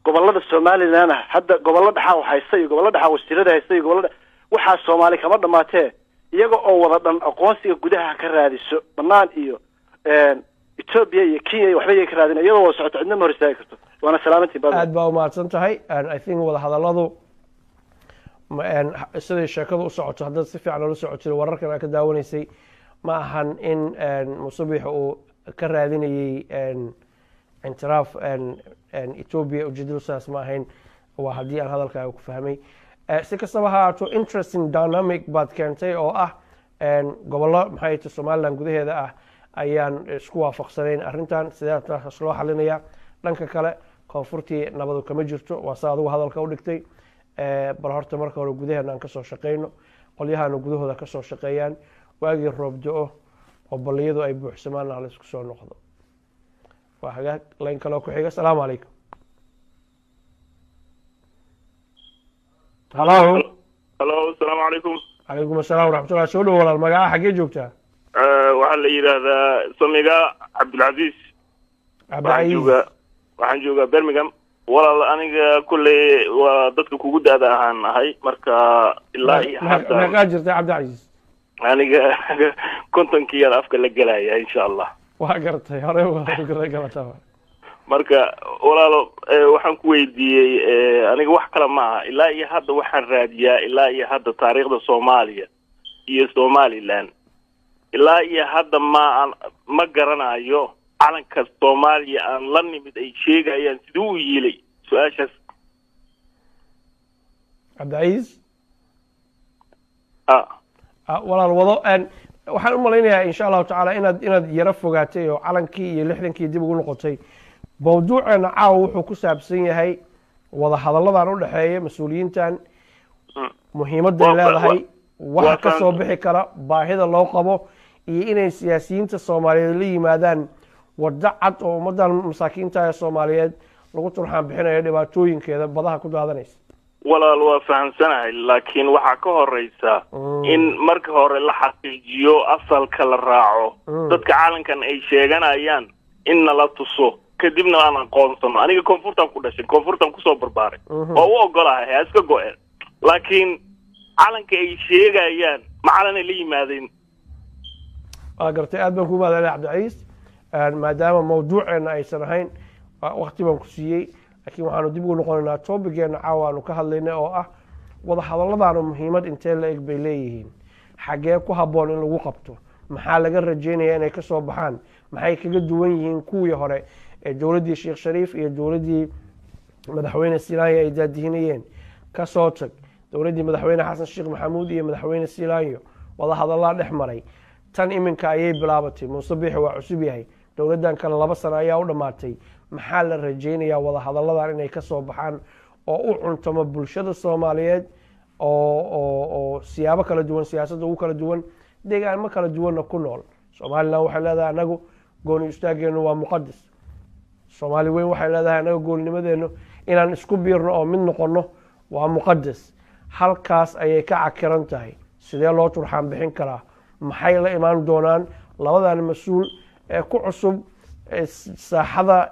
Speaker 11: gobolada Somaliland ah hadda gobollo dhexaa haysta iyo gobollo dhexaa wasiirada haysta iyo gobollo waxaa Soomaali kama dhamaatee, iyaga oo wada dhan aqoonsiga gudaha ka raadiso. Banaan iyo Ethiopia iyo Kenya iyo waxba iyaga ka raadina, iyadoo wada socoto cidna ma hor istaagi karto. Waana salaamantiin, brother.
Speaker 1: Aad baa umahadsan tahay. I think wada hadalladu siday sheekadu u socoto, haddaad si fiican ula socotay wararkan aad ka daawanaysay, ma ahan in Musabix uu ka raadinayey ictiraaf Ethiopia. Ujeedadu sidaas ma ahayn, waa haddii aan hadalkaaga ku fahmay. Si kastaba ha ahaato, interesting dynamic baad keentay oo ah gobollo maxay tahay Somaliland gudaheeda ah ayaan isku waafaqsanayn arrintan, sidee taas loo xalinayaa? Dhanka kale koonfurtii nabadu kama jirto, waa saa adigu hadalka u dhigtay. Bal horta marka hore gudaheena aan kasoo shaqeyno, qolyahana gudahooda kasoo shaqeeyaan, waagii roob do-o oo balliyadu ay buuxsamaanna hala isku soo noqdo. Waa hagaag. Layn kaloo ku xiga. Asalaamu calaykum. Halo.
Speaker 12: Halo, asalaamu calaykum.
Speaker 1: Calaykum asalaam waraxmatullah. Soo dhowo walaal, magaca, xaggee joogtaa?
Speaker 12: Waxaa la yidhaahdaa Samiga Cabdulcasiis. Waxaan
Speaker 1: Cabdicasiis.
Speaker 12: joogaa, waxaan joogaa Birmingham, walaal. Aniga kulley waa dadka kugu daada ahaan ahay, marka ilaa iyo hadda
Speaker 1: Meeqaa jirta, Cabdicasiis?
Speaker 12: Aniga 50-kiiyaan afka la gelaya, insha Allah.
Speaker 1: Waa gartay, hore galataa.
Speaker 12: Marka walaalo, waxaan ku weydiiyey, aniga wax kale ma aha, ilaa iyo hadda waxaan raadiyaa ilaa iyo hadda taariikhda Soomaaliya iyo Somaliland. Ilaa iyo hadda ma aan ma garanayo calanka Soomaaliya aan la nimid ay sheegayaan siduu u yiilay, su-aashaas.
Speaker 1: Cabdicasiis.
Speaker 12: Ah.
Speaker 1: Walaal wado. Waxaan u malaynayaa, insha Allahu tacaala, inaad yaro fogaatay oo calankii iyo 60-kii dib ugu noqotay. Mawduuceena caawa wuxuu ku saabsan yahay wada hadalladan u dhexeeya mas-uuliyiintan, muhiimadday leedahay, waxa ka soo bixi kara, baahida loo qabo iyo inay siyaasiyiinta Soomaaliyeed la yimaadaan waddo cad oo ummaddan masaakiinta ee Soomaaliyeed lagu turxaan bixinayo dhibaatooyinkeeda badaha ku daadanaysa.
Speaker 12: Walaal, waa fahamsanahay, laakiin waxaa ka horeysa in marka hore la xaqiijiyo asalka la raaco dadka calankan ay sheeganayaan, in nala tuso, kadibna aan aqoonsano. Aniga koonfurtaan ku dhashay, koonfurtaan kusoo barbaaray, waa u ogolahay ha iska go-een, laakiin calanka ay sheegayaan ma calanay la yimaadeen?
Speaker 1: Waa gartay, aad baan kuu mahadcelay, Cabdicasiis. Maadaama mawduuceenna aysan ahayn, waqti baan ku siiyey, laakiin waxaanu dib ugu noqonaynaa topic-geena caawa aanu ka hadlaynay oo ah wada hadalladaanu muhiimad intee la eg bay leeyihiin, xaggee ku habboon in lagu qabto, maxaa laga rajeynaya inay ka soo baxaan, maxay kaga duwan yihiin kuwii hore ee dowladdii Sheekh Shariif iyo dowladdii madaxweyne Silaanya ay daadihinayeen. Kasoo tag dowladdii madaxweyne Xasan Sheekh Maxamuud iyo madaxweyne Silaanyo, wada hadallaa dhex maray. Tan iminka ayay bilaabatay, Muuse Biixi waa cusub yahay, dowladdan kale 2 sano ayaa u dhammaatay. Maxaa la rajeynayaa wada hadalladan inay ka soo baxaan oo u cuntamo bulshada Soomaaliyeed oo siyaabo kala duwan, siyaasadda ugu kala duwan, deegaanmo kala duwanna ku nool? Somaliland waxay leedahay, anagu gooni istaageennu waa muqadas. Soomaali weyn waxay leedahay, annaga goolnimadeennu inaan isku biirno oo mid noqonno waa muqadas. Halkaas ayay ka cakiran tahay. Sidee loo turxaan bixin karaa? Maxay la imaan doonaan labadan mas-uul ee ku cusub saaxada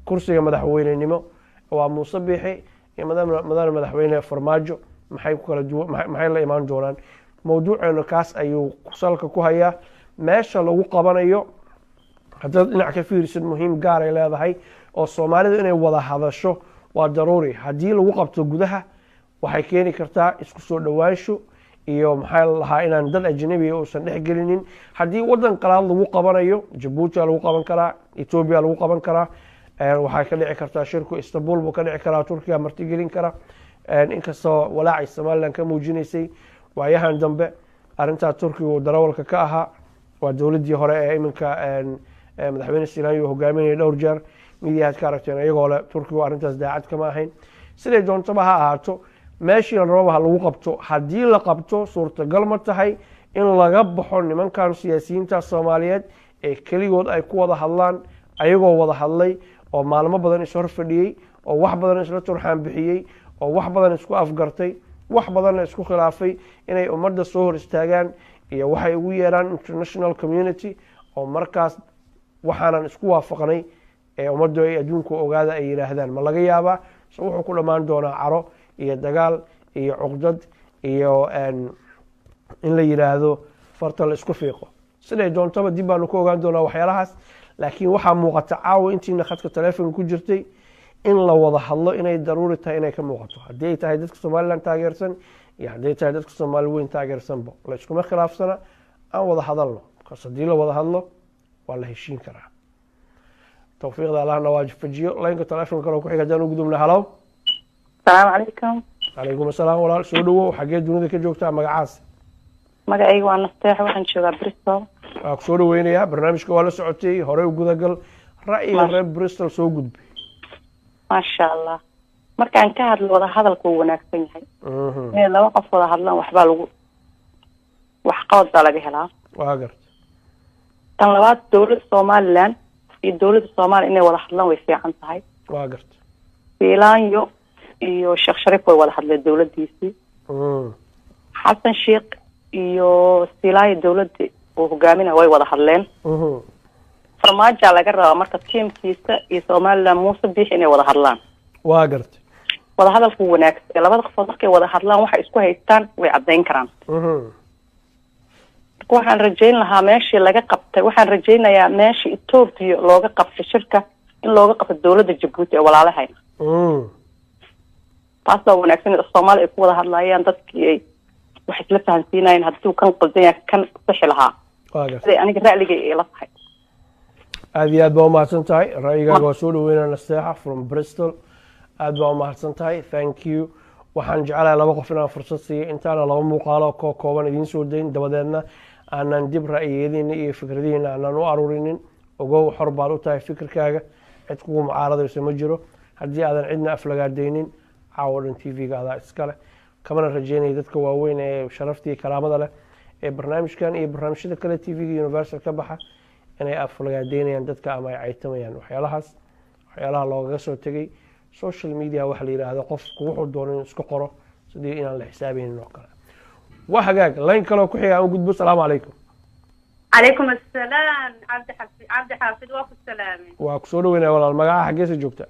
Speaker 1: kursiga madaxweynenimo? Waa Muuse Biixi iyo madane madaxweyne Farmaajo. Maxay ku kala duwan? Maxay la imaan doonaan? Mawduuceenu kaas ayuu salka ku hayaa. Meesha lagu qabanayo haddaad dhinac ka fiirisid, muhiim gaaray leedahay oo Soomaalidu inay wada hadasho waa daruuri. Haddii lagu qabto gudaha, waxay keeni kartaa isku soo dhowaansho iyo, maxaa la lahaa, inaan dad ajnabiga uusan dhex gelinin. Haddii waddan qalaad lagu qabanayo, Jabuuti lagu qaban karaa, Etoobiya lagu qaban karaa, waxay ka dhici kartaa shirku Istanbul buu ka dhici karaa, Turkiga martigelin kara, inkastoo walaacay Somaliland ka muujinaysay waayahan dambe arrintaa Turkiga uu darawalka ka ahaa. Waa dowladdii hore ee iminka madaxweyne Silaanyo hogaaminaya. Dhowr jeer midiyahaad ka aragteen iyagoo le Turkigu arrintaas daacad kama ahayn. Siday doontaba ha ahaato, meeshii la rababa ha lagu qabto, haddii la qabto, suurtagal ma tahay in laga baxo nimankan siyaasiyiinta Soomaaliyeed ee keligood ay ku wada hadlaan, ayagoo wada hadlay oo maalmo badan is hor fadhiyey oo wax badan isla turxaan bixiyey oo wax badan isku afgartay, wax badanna isku khilaafay, inay ummadda soo hor istaagaan iyo waxay ugu yeeraan international community oo markaas waxaanan isku waafaqnay ee ummaddu ay adduunku ogaada ay yidhaahdaan? Ma laga yaabaa se wuxuu ku dhammaan doonaa caro iyo dagaal iyo cuqdad iyo in la yidhaahdo farta la isku fiiqo? Siday doontaba, dib baanu ka ogaan doonaa waxyaalahaas, laakiin waxaa muuqata caawa intiina khadka taleefonka ku jirtay in la wada hadlo inay daruuri tahay, inay ka muuqato, haddii ay tahay dadka Somaliland taageersan iyo hadday tahay dadka Soomaali weyn taageersanba. La iskuma khilaafsana aan wada hadalno, markaas haddii la wada hadlo waa la heshiin karaa. Tawfiiqda Allahna waafajiyo. Line-ka taleefonka kale ku xiga haddaan u gudubna. Halow.
Speaker 13: Asalaamu calaykum.
Speaker 1: Calaykum asalaam. Walaal, soo dhawow, xaggee dunida ka joogtaa, magacaas?
Speaker 13: Magacayga waa Nasteex, waxaan joogaa Bristol.
Speaker 1: Waa kusoo dhaweynayaa. Barnaamijka waa la socotay, horey u gudagal, ra'yiga reer Bristol soo gudbay.
Speaker 13: Maasha Allah. Markaan ka hadlo, wada hadalka wuu wanaagsan yahay. Inay laba qof wada hadlaan, waxbaa lagu waxqabad baa laga helaa.
Speaker 1: Waa garta.
Speaker 13: Tan labaad, dowladda Somaliland iyo dowladda Soomaaliya inay wada hadlaan way fiican tahay.
Speaker 1: Waa garta.
Speaker 13: Siilaanyo iyo Sheekh Shariif way wada hadleen dowladdiisii. Xasan Sheekh Iyo Siilaayo dowladda uu hogaaminaya way wada hadleen. Farmaajoa laga rabaa marka tiimkiisa iyo Somaliland Muuse Biixi inay wada hadlaan.
Speaker 1: Waa gartay.
Speaker 13: Wada hadalku wanaagsan, labada qofood markay wada hadlaan waxay isku haystaan way caddayn karaan. Marka waxaan rajayn lahaa meeshii laga qabtay, waxaan rajaynayaa meeshii Etoobiya looga qabtay shirka in looga qabto dowladda Jabuuti ee walaalahayna. Taas baa wanaagsan in Soomaali ay ku wada hadlaayaan, dadkii ay wax isla fahansiinayeen, hadduu kan qaldan yahay kan sixi lahaa.
Speaker 1: Waa gartay.
Speaker 13: Siday aniga ra'ligay ila tahay.
Speaker 1: Aad iyo aad baa umahadsan tahay, ra'yigaaga waa soo dhaweynaa. Nasteexa from Bristol, aad baa umahadsan tahay, thank you. Waxaan jeclahay laba qof inaan fursad siiyo intaana laba muuqaalo koo kooban idiin soo dayn, dabadeedna aanan dib ra'yiyadiina iyo fikradihiina aanan u aruurinin. Ogow, xor baad u tahay fikirkaaga, cid kugu mucaaradayso ma jiro haddii aadan cidna aflagaadaynin. Caawo dhan TV-ga adaa iskale, kamana rajeynaya dadka waaweyn ee sharaftii karaamada leh ee barnaamijkan iyo barnaamijyada kale TV-ga Universal ka baxa inay aflagaadeynayaan dadka ama ay caytamayaan. Waxyaalahaas, waxyaalaha loogaga soo tegay social media waxa la yidhaahdo, qofku wuxuu doono inuu isku qoro sidii inaan la xisaabaynin oo kale. Waa hagaag, line kaloo ku xiga aan u gudbo. Asalaamu calaykum.
Speaker 14: Calaykum assalaam, Cabdi Xaafid, Cabdi Xaafid, waa ku salaamay.
Speaker 1: Waa kusoo dhaweynaya walaal, magaca, xaggeesa joogta?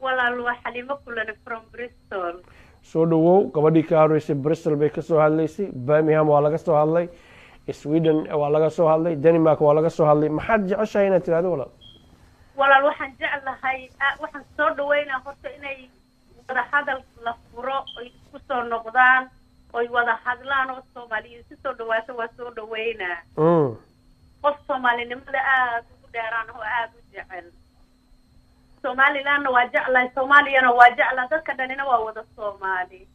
Speaker 14: Walaal, waa Xaliimo Kulane from Bristol.
Speaker 1: Soo dhawow. Gabadhii ka horeysay Bristol bay kasoo hadlaysay, Birmingham waa laga soo hadlay, Sweden waa laga soo hadlay, Denmark waa laga soo hadlay. Maxaad jeceshahay inaad tirahdo, walaal?
Speaker 14: Walaal, waxaan jeclahay, waxaan soo dhaweynaa horta inay wada hadal la furo, oy isku soo noqdaan, oy wada hadlaan oo Soomaaliya isu soo dhawaato, waa soo dhaweynaa. Qof Soomaalinimada aada ugu dheeraan oo aada u jecel, Somalilandna waa jeclahay, Soomaaliyana waa jeclahay, dadka dhanina waa wada Soomaali.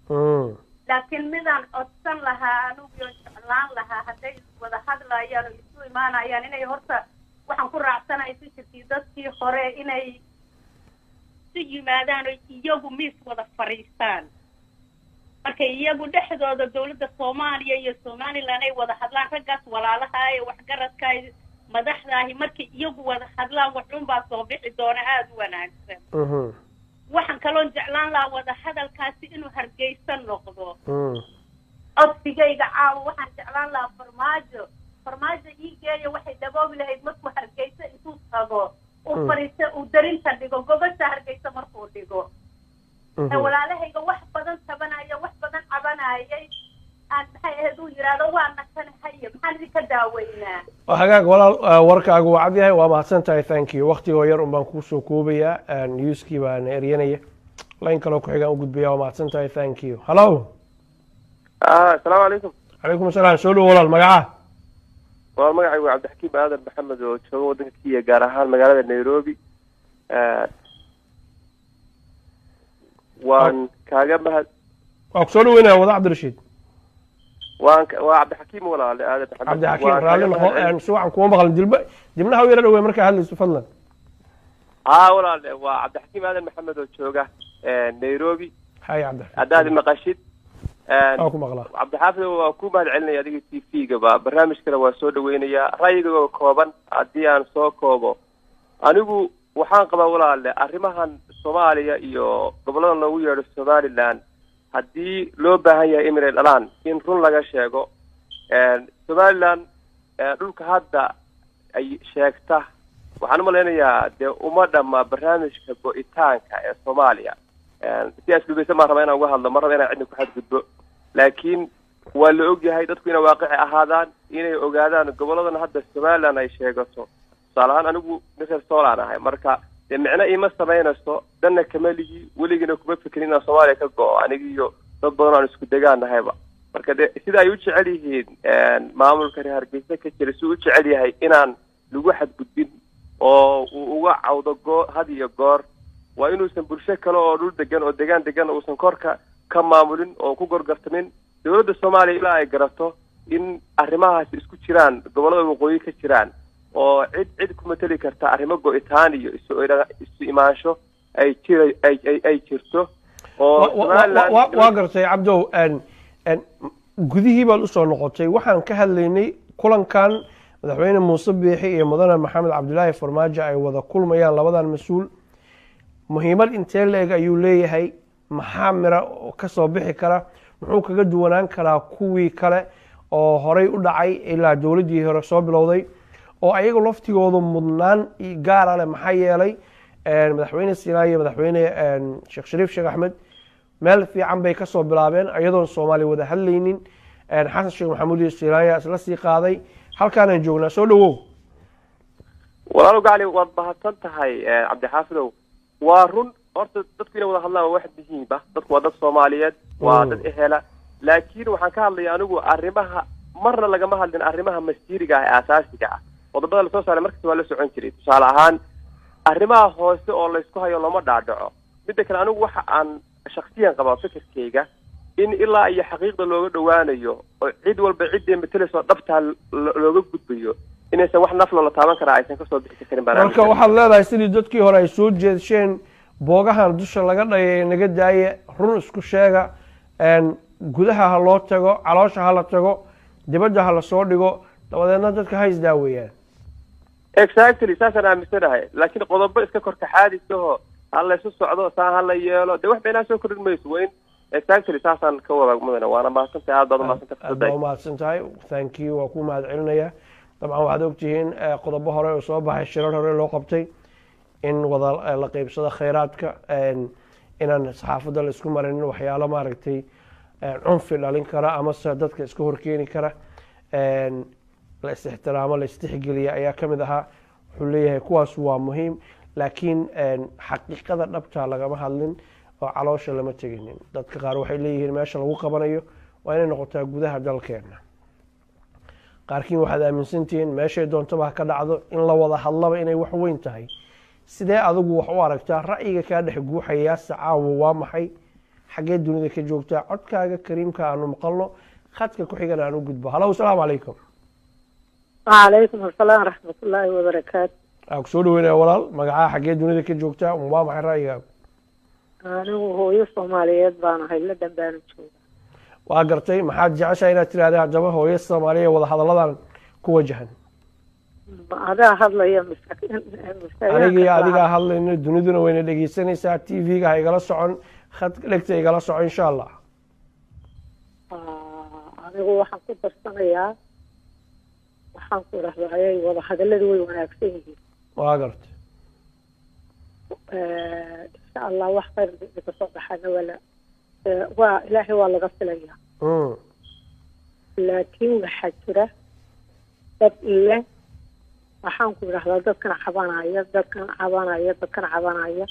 Speaker 14: Laakiin midaan codsan lahaa anigu yoon jeclaan lahaa, hadday wada hadlayaan oo isu imaanayaan, inay horta, waxaan ku raacsanahay fikirkii dadkii hore, inay isu yimaadaan oo iyagu miis wada fadhiistaan. Marka iyagu dhexdooda dowladda Soomaaliya iyo Somaliland ay wada hadlaan, raggaas walaalaha ee waxgaradka ee madaxdaahi, markay iyagu wada hadlaan waxuun baa soo bixi doona aada u wanaagsan. Waxaan kaloon jeclaan lahaa wada hadalkaasi inuu Hargeysa noqdo. Codsigayga caawa, waxaan jeclaan lahaa Farmaajo, Farmaajo ii geeya, waxay dhaboobi lahayd markuu Hargeysa intuu tago uu fadhiisto, uu darinta dhigo, gogosha Hargeysa markuu dhigo. Walaalahayga wax badan tabanaya, wax badan cabanayay, aan maxay ahayd uu yidhaahdo, waana kan haya, maxaan idinka daaweynaa?
Speaker 1: Hagaag walaal, warkaagu waa cad yahay, waa mahadsan tahay, thank you. Waktigoo yar un baan kuusoo koobayaa, newskii baan eryanaya, line kaloo ku xigaan u gudbaya. Waa mahadsan tahay, thank you. Hello.
Speaker 15: Asalaamu calaykum.
Speaker 1: Calaykum asalaam. Soo dhowo walaal, magaca?
Speaker 15: Waa magacaygu waa Cabdixakiim Aadan Maxamed oo jooga waddanka Kenya, gaar ahaan magaalada Nairobi. Waan kaaga mahad
Speaker 1: Waa kusoo dhaweynaya, wada Cabdirashiid.
Speaker 15: Waan waa Cabdixakiim walaale Aadan Maxamed.
Speaker 1: Cabdixakiim,
Speaker 15: Waan
Speaker 1: raalli
Speaker 15: kaaga
Speaker 1: noqo
Speaker 15: mahad
Speaker 1: si wacan kuma maqlin. Dilba dibnaha u yara dhawey markaa hadlayso, fadlan.
Speaker 15: Haa walaale, waa Cabdixakiim Aadan Maxamed oo jooga Nairobi.
Speaker 1: Hay Cabdixakiim.
Speaker 15: Haddaad maqashid.
Speaker 1: Waa ku maqlaa.
Speaker 15: Cabdixaafid, waa ku mahad celinaya adiga TV-gaba, barnaamijkana waa soo dhaweynayaa. Ra'yigaba kooban haddii aan soo koobo, anigu waxaan qabaa walaale, arrimahan Soomaaliya iyo gobollada loogu yeedho Somaliland, haddii loo baahan yahay inay dhalaan in run laga sheego, Somaliland dhulka hadda ay sheegta waxaan u malaynayaa dee uma dhamma barnaamijka go'itaanka ee Soomaaliya. Si asluubaysan baan rabaa inaan uga hadlo, ma raba inaan cidna ku xadgudbo, laakiin waa la ogyahay dadku inay waaqici ahaadaan, inay ogaadaan goboladan hadda Somaliland ay sheegato. Tusaale ahaan, anigu nin reer Soolaan ahay, marka dee micno iima samaynayso, danna kama lihi, weligina kuma fikirin inaan Soomaaliya ka go'o, aniga iyo dad badan aan isku degaan nahayba. Marka de sida ay u jecel yihiin maamulka reer Hargeysa ka jira, si u jecel yahay inaan lagu xadgudbin oo uu uga cawdo had iyo goor, waa inuusan bulsho kale oo dhul degan oo degaan degan uusan korka ka maamulin oo ku gorgortamin. Dowladda Soomaaliya ilaa ay garato in arrimahaasi isku jiraan, gobollada waqooyi ka jiraan oo cid cid ku mateli karta arrimo go'itaan iyo isu imaansho ay jira ay jirto oo
Speaker 1: Waa gartay Cabdow, gudihii baad usoo noqotay. Waxaan ka hadlaynay kulankan madaxweyne Muuse Biixi iyo mudane Maxamed Cabdilaahi Farmaajo ay wada kulmayaan labadan mas-uul, muhiimad intee la-eg ayuu leeyahay? Maxaa mira oo ka soo bixi kara? Muxuu kaga duwanaan karaa kuwii kale oo horey u dhacay ilaa dowladdii hore soo bilowday, oo ayagu laftigoodu mudnaan gaara leh. Maxaa yeelay Madaxweyne Sinaayo iyo Madaxweyne Sheekh Shariif Sheekh Axmed meel fiican bay kasoo bilaabeen, iyadoon Soomaaliya wada hadlaynin. Xasan Sheekh Maxamuud iyo Silaanya isla sii qaaday, halkaanaan joognaa. Soo dhawow.
Speaker 15: Walaalow gacali, waad mahadsan tahay. Cabdixaafidow, waa run, horta dadku inay wada hadlaan waa wax muhiim ah. Dadku waa dad Soomaaliyeed, waa dad ehela, laakiin waxaan ka hadlaya anigu arrimaha marna lagama hadlin arrimaha masiiriga ah ee aasaasiga ah. Qodobada lasoo saaray markasta waa la socon jiray. Tusaale ahaan, arrimaha hoose oo laysku hayo looma dhaadhaco. Midda kale, anigu waxa aan shaksiyan qabaa fikirkayga in ilaa iyo xaqiiqda looga dhowaanayo oo cid walba ciddii matalayso dhabtaa looga gudbayo, inaysan wax naflo la taaban karaa aysan kasoo bixi karin baan
Speaker 1: Marka waxaad leedahay sidii dadkii hore ay soo jeedsheen, boogahan dusha laga dhayay naga daaya, run isku sheega, gudaha ha loo tago, caloosha ha la tago, dibadda ha la soo dhigo, dabadeedna dadka ha isdaaweeyaan.
Speaker 15: Exactly, saasaan aaminsanahay. Laakiin qodobo iska korkaxaadisaho ha laysu socdo, saan ha la yeelo, dee wax baynaa soo kordhin mayso. Waa in exactly saasaan ka wada mudana. Waana mahadsantahay, aad baad umahadsantahay.
Speaker 1: Aad baa umahadsan tahay, thank you, waa ku mahad celinaya. Dabcan waxaad ogtihiin qodobo hore oo soo baxay, shirar hore loo qabtay, in wada la qeybsado khayraadka, inaan saxaafadda la isku marinin waxyaalo maaragtay cunfi dhalin kara amase dadka iska horkeeni kara, la is-ixtiraamo, la istixgeliya ayaa ka mid ahaa. Wuxuu leeyahay kuwaas waa muhiim, laakiin xaqiiqada dhabta lagama hadlin oo caloosha lama teginin. Dadka qaar waxay leeyihiin meesha lagu qabanayo waa inay noqotaa gudaha dalkeena. Qaarkiin waxaad aaminsantihiin meeshay doontaba ha ka dhacdo, in la wada hadlaba inay wax weyn tahay. Sidee adigu wax u aragtaa? Ra'yiga kaa dhex guuxayaa sacaawo waa maxay? Xaggee dunida ka joogtaa? Codkaaga kariimka aanu maqalno, khadka ku xigana aan u gudbo. Halow, asalaamu calaykum.
Speaker 16: Wacalaykum asalaam waraxmatullaahi wabarakaatu.
Speaker 1: Aa kusoo dhaweynaya walaal, magacaa, xaggee dunida ka joogtaa, waa maxay ra'yigaagu?
Speaker 16: Anigu hooyo Soomaaliyeed baan ahay, la dhambaanu jooga.
Speaker 1: Waa gartay. Maxaad jeceshahay inaad tiraahda haddaba hooyo Soomaaliya wada hadalladan ku wajahan?
Speaker 16: Ma adaa hadlaya mise?
Speaker 1: Aniga iyo adigaa hadlayno, duniduna wayna dhegeysanaysaa. TV-ga ha igala socon, khad dhegta igala soco, insha Allah.
Speaker 16: Anigu waxaan ku darsanayaa, waxaan ku idhahdayay, wada hadalladu way wanaagsan yihiin.
Speaker 1: Waa gartay.
Speaker 16: Insha Allah wax khayr kasoo baxana waa waa Ilaahay waa laga filayaa. Laakiin waxaa jira dad leh, waxaan ku idhahdaa, dadkan cabanaya, dadkan cabanaya, dadkan cabanaya.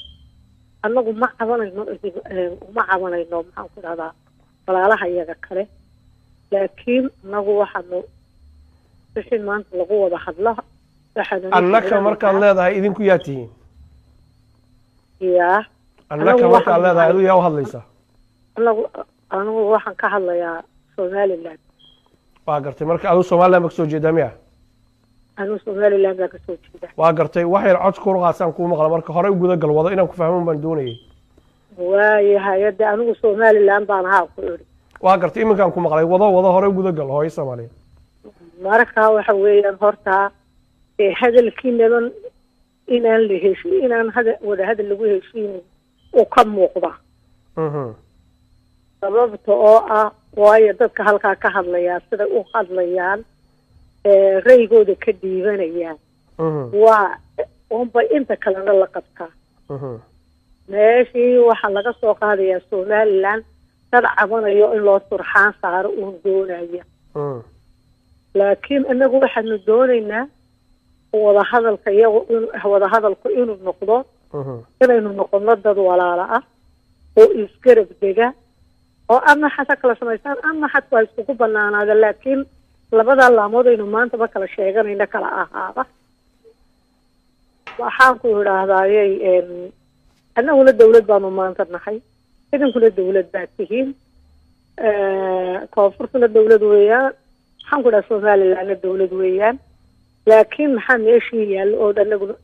Speaker 16: Annagu ma cabanayno, uma cabanayno, maxaan ku idhahdaa, walaalaha iyaga kale. Laakiin annagu waxaanu wixii maanta lagu wada hadlo waxaanu
Speaker 1: Annaka markaad leedahay, idinku yaa tihiin?
Speaker 16: Yaa.
Speaker 1: Annaka markaad leedahay, adigu yaa u hadlaysaa?
Speaker 16: Anagu anigu waxaan ka hadlayaa Somaliland.
Speaker 1: Waa gartay. Marka adigu Somaliland ba kasoo jeedaa miya?
Speaker 16: Anigu Somaliland baa kasoo jeeda.
Speaker 1: Waa gartay. Wax yar cod kurqaasaan kuu maqla, marka hore u guda gal, wado, inaan ku fahmo baan doonayay.
Speaker 16: Waayahay, hadda anigu Somaliland baan ahaa ku idhi.
Speaker 1: Waa gartay, iminkaan ku maqlay. Wado, wado, hore u guda gal, hooyo Soomaaliya.
Speaker 16: Marka waxa weeyaan horta hadalkiinaban inaan la heshi inaan hada wada hadal lagu heshiinin uu ka muuqda, sababta oo ah waayo dadka halkaa ka hadlayaa siday u hadlayaan, raygooda ka dhiibanayaan, waa unbay inta kalena la qabtaa. Meeshii waxaa laga soo qaadayaa Somaliland dad cabanayo in loo surxaan saaro uun doonaya. Laakiin inagu waxaanu doonaynaa wadahadalka iyagu in wadahadalku inuu noqdo inaynu noqono dad walaala ah oo isgarab dega, oo ama xasa kala samaystaan ama xadku ha iskugu banaanaada, laakiin labadaa laamood aynu maantaba kala sheeganayna kala ahaaba. Waxaan ku idhaahdayey, annaguna dawlad baanu maanta nahay, idinkuna dawlad baad tihiin, koonfurtuna dawlad weeyaan, waxaan ku idhaha Somalilandna dawlad weeyaan. Laakiin maxaa meeshii yaallo oo dhan laguna